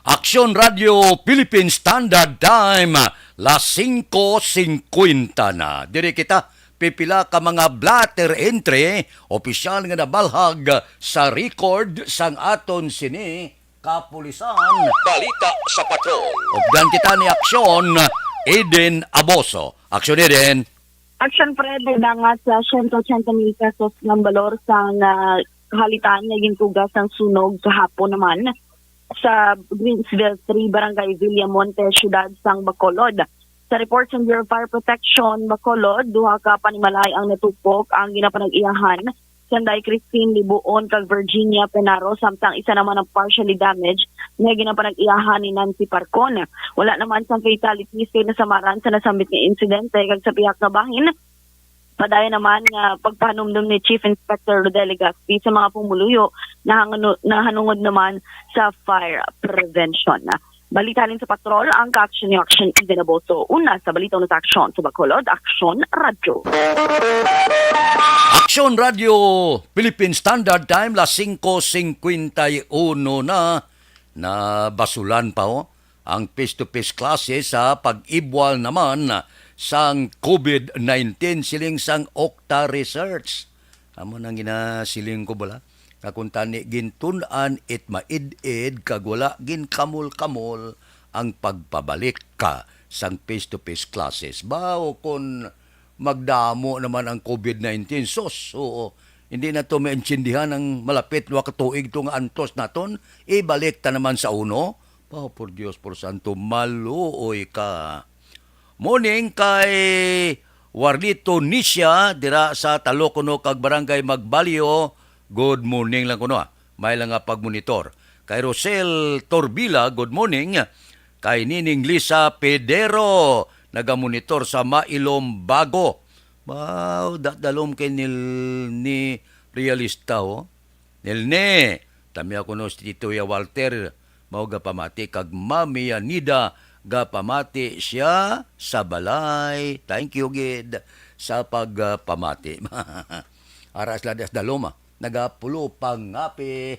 Aksyon Radio Philippine Standard Time, las singko singkwenta na. Diri kita, pipila ka mga blotter entry, opisyal nga nabalhag sa record sang aton sini kapulisan. Balita sa Patrol. Updan kita ni Aksyon Eden Aboso. Aksyon Eden. Action Fred, dangat sa siyento ochenta mil pesos nga balor sang ah, kahalitan nga gintuga sang sunog kahapon naman. sa Greensville three, Barangay Villamonte, siyudad sang Bacolod. Sa report sang Bureau of Fire Protection, Bacolod, duha ka panimalay ang natupok ang ginapanag-iyahan, sanday Christine Libuon kag Virginia Penaro, samtang isa naman ang partially damaged nga ginapanag-iyahan ni Nancy Parcon. Wala naman sang fatalities kag nasamaran sa nasambit nga insidente, kag sa pihak nga bahin, padayon naman nga pagpahanumdom ni Chief Inspector Rodel Legazpi sa mga pumuluyo nahangano-, nahanungod naman sa fire prevention. Balita halin sa patrol, ang ka-action ni Action Eden Aboso. Una sa balita, una sa aksyon sa Bacolod, Aksyon Radyo. Aksyon Radyo, Philippine Standard Time, las singko singkwenta y uno na, nabasulan pa, oh, ang face-to-face classes sa pag-ibwal naman sang covid nineteen, siling sang Okta Research. Amo nang ginasiling ko bala, nga kung tani gintun-an it maid-id kag wala ginkamol-kamol ang pagpabalik ka sang face-to-face classes. Bao kon magdamo naman ang covid nineteen, sus, oo. Hindi na to maintindihan ang malapit dua ka tuig to nga antos naton. Ibalik ta naman sa uno. Bao, por Dios, por Santo, maluoy ka. Morning kay Warlito Nisha dira sa Talocono kag Barangay Magbalyo. Good morning lang kuno, ah. May lang nga pagmonitor. Kay Rosel Torbila, good morning. Kay Nining Lisa Pedero, nagamonitor sa Mailom Bago. Wow, da-, dalom kay nil-, ni Realista, oh. Nilne, tami ako no si Tito ya Walter, mao gapamati kag Mami Yanida, gapamati siya sa balay. Thank you gid sa pagpamati. Ara sila das dalom, ah. Nagapulo pangapi.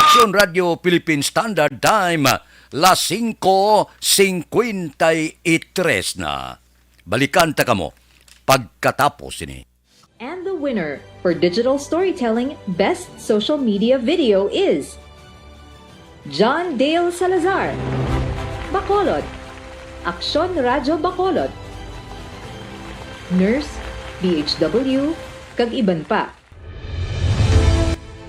Aksyon Radio Philippine Standard Time, las singko singkwenta y tres na. Balikan ta kamo pagkatapos ini. And the winner for digital storytelling best social media video is John Dale Salazar, Bacolod, Aksyon Radyo Bacolod, Nurse, B H W, kag iban pa.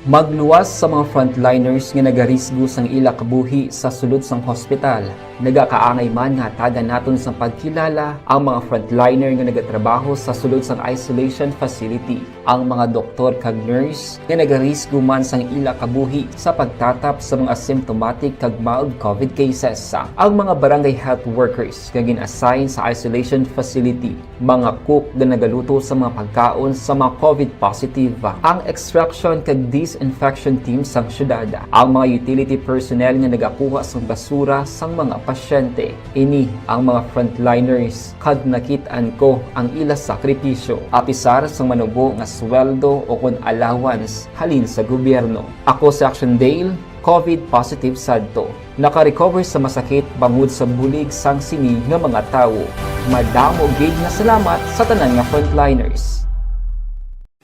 Magluwas sa mga frontliners nga nagarisgo sang ila kabuhi sa sulod sang hospital. Nagakaangay man nga hatagan naton sang pagkilala ang mga frontliner nga nagatrabaho sa sulod sang isolation facility, ang mga doktor kag nurse nga nagarisgo man sang ila kabuhi sa pagtatap sa mga asymptomatic kag mild covid cases, ang mga barangay health workers nga gin-assign sa isolation facility, mga cook nga nagaluto sa mga pagkaon sa mga covid positive, ang extraction kag disinfection team sang syudad, ang mga utility personnel nga nagakuha sang basura sang mga pasyente. Ini ang mga frontliners, kag nakit-an ko ang ila sakripisyo, apisar sang manubo nga sweldo o kon allowance halin sa gobyerno. Ako si Action Dale, covid positive sadto. Naka-recover sa masakit bangod sa bulig sang sini nga mga tawo. Madamo gid nga salamat sa tanan nga frontliners.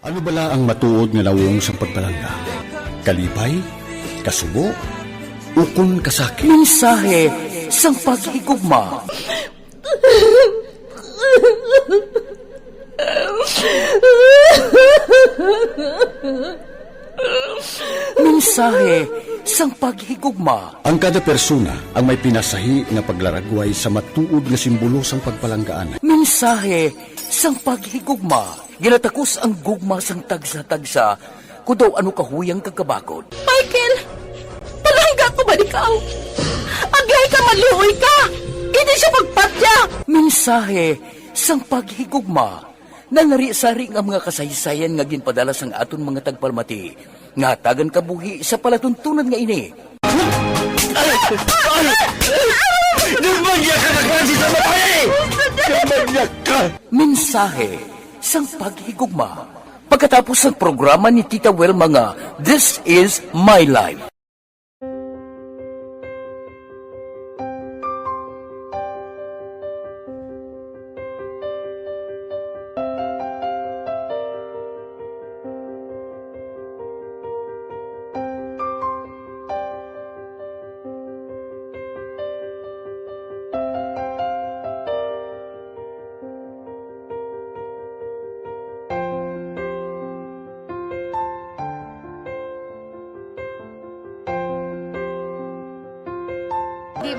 Ano bala ang matuod nga nawong sang pagpalangga? Kalipay? Kasubo? Ukon kasakit? Mensahe sang paghigugma. Mensahe sang paghigugma. Ang kada persona ang may pinasahi nga paglaragway sa matuod nga simbolo sang pagpalanggaan. Mensahe sang paghigugma. Ginatakos ang gugma sang tagsa-tagsa, kon daw ano kahuyang kag kabakod. Michael! Palangga ko ba ikaw? Agihay ka, maluoy ka! Hindi siya pagpatya! Mensahe sang paghigugma. Nanari-sari nga mga kasaysayan nga ginpadala sang aton mga tagpalamati nga hatagan kabuhi sa palatuntunan nga ini. Ay! Ay! Ay! Nagmangyak ka na klase sa babae! Nagmangyak ka! Mensahe sang paghigugma. Pagkatapos sang programa ni Tita Wilma nga This Is My Life.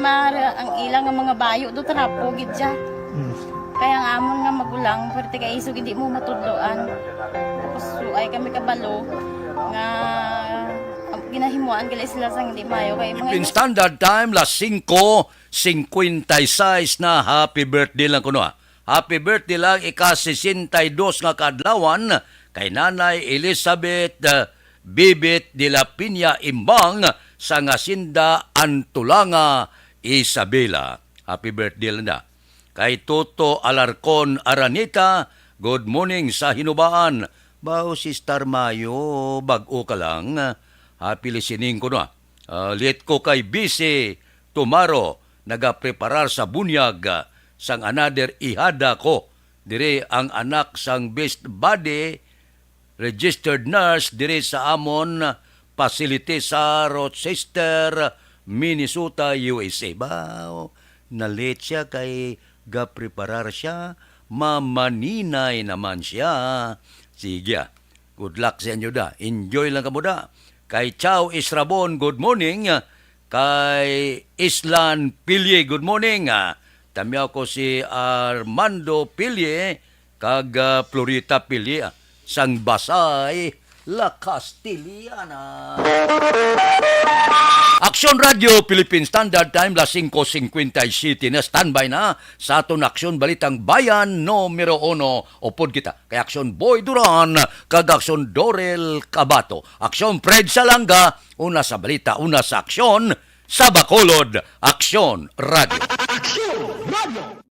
Mara ang ilang nga mga bayo do trapo gid siya. Hmm. Kaya ang amon nga magulang, pwerte kay isog hindi mo matudloan. Tapos suay kami kabalo nga, ah, ginahimuan gali sila sang hindi maayo kay mga Philippine Standard Time, las singko cincuenta y seis na. Happy birthday lang kuno, ah. Happy birthday lang ika sesenta y dos nga kaadlawan kay Nanay Elizabeth, ah, Bibit de la Piña Imbang sa Hacienda Antulanga, Isabela. Happy birthday lang na. Kay Toto Alarcon Aranita, good morning sa Hinubaan. Bao, Sister Mayo, bag-o ka lang. Happy listening ko na. Ah, late ko kay busy tomorrow, nagapreparar sa bunyag, ah, sang another ihada ko. Diri ang anak sang best buddy, registered nurse diri sa amon facility sa Rochester, Minnesota, U S A. Bao, na-late siya kay gapreparar siya, mamaninay naman siya. Sige, ah. Good luck sa inyo da. Enjoy lang kamo da. Kay Chow Israbon, good morning. Kay Islan Pilye, good morning. Ah, tamyaw ko si Armando Pilye kag, ah, Florita Pilye, ah, sang Basay, La Castellana. Aksyon Radio Philippine Standard Time, las singko cincuenta y siete na. Standby na sa aton Aksyon Balitang Bayan numero uno. Upod kita kay Aksyon Boy Duran kag Aksyon Dorel Cabato. Aksyon Fred Salanga, una sa balita, una sa aksyon, sa Bacolod, Aksyon Radio. Aksyon Radio.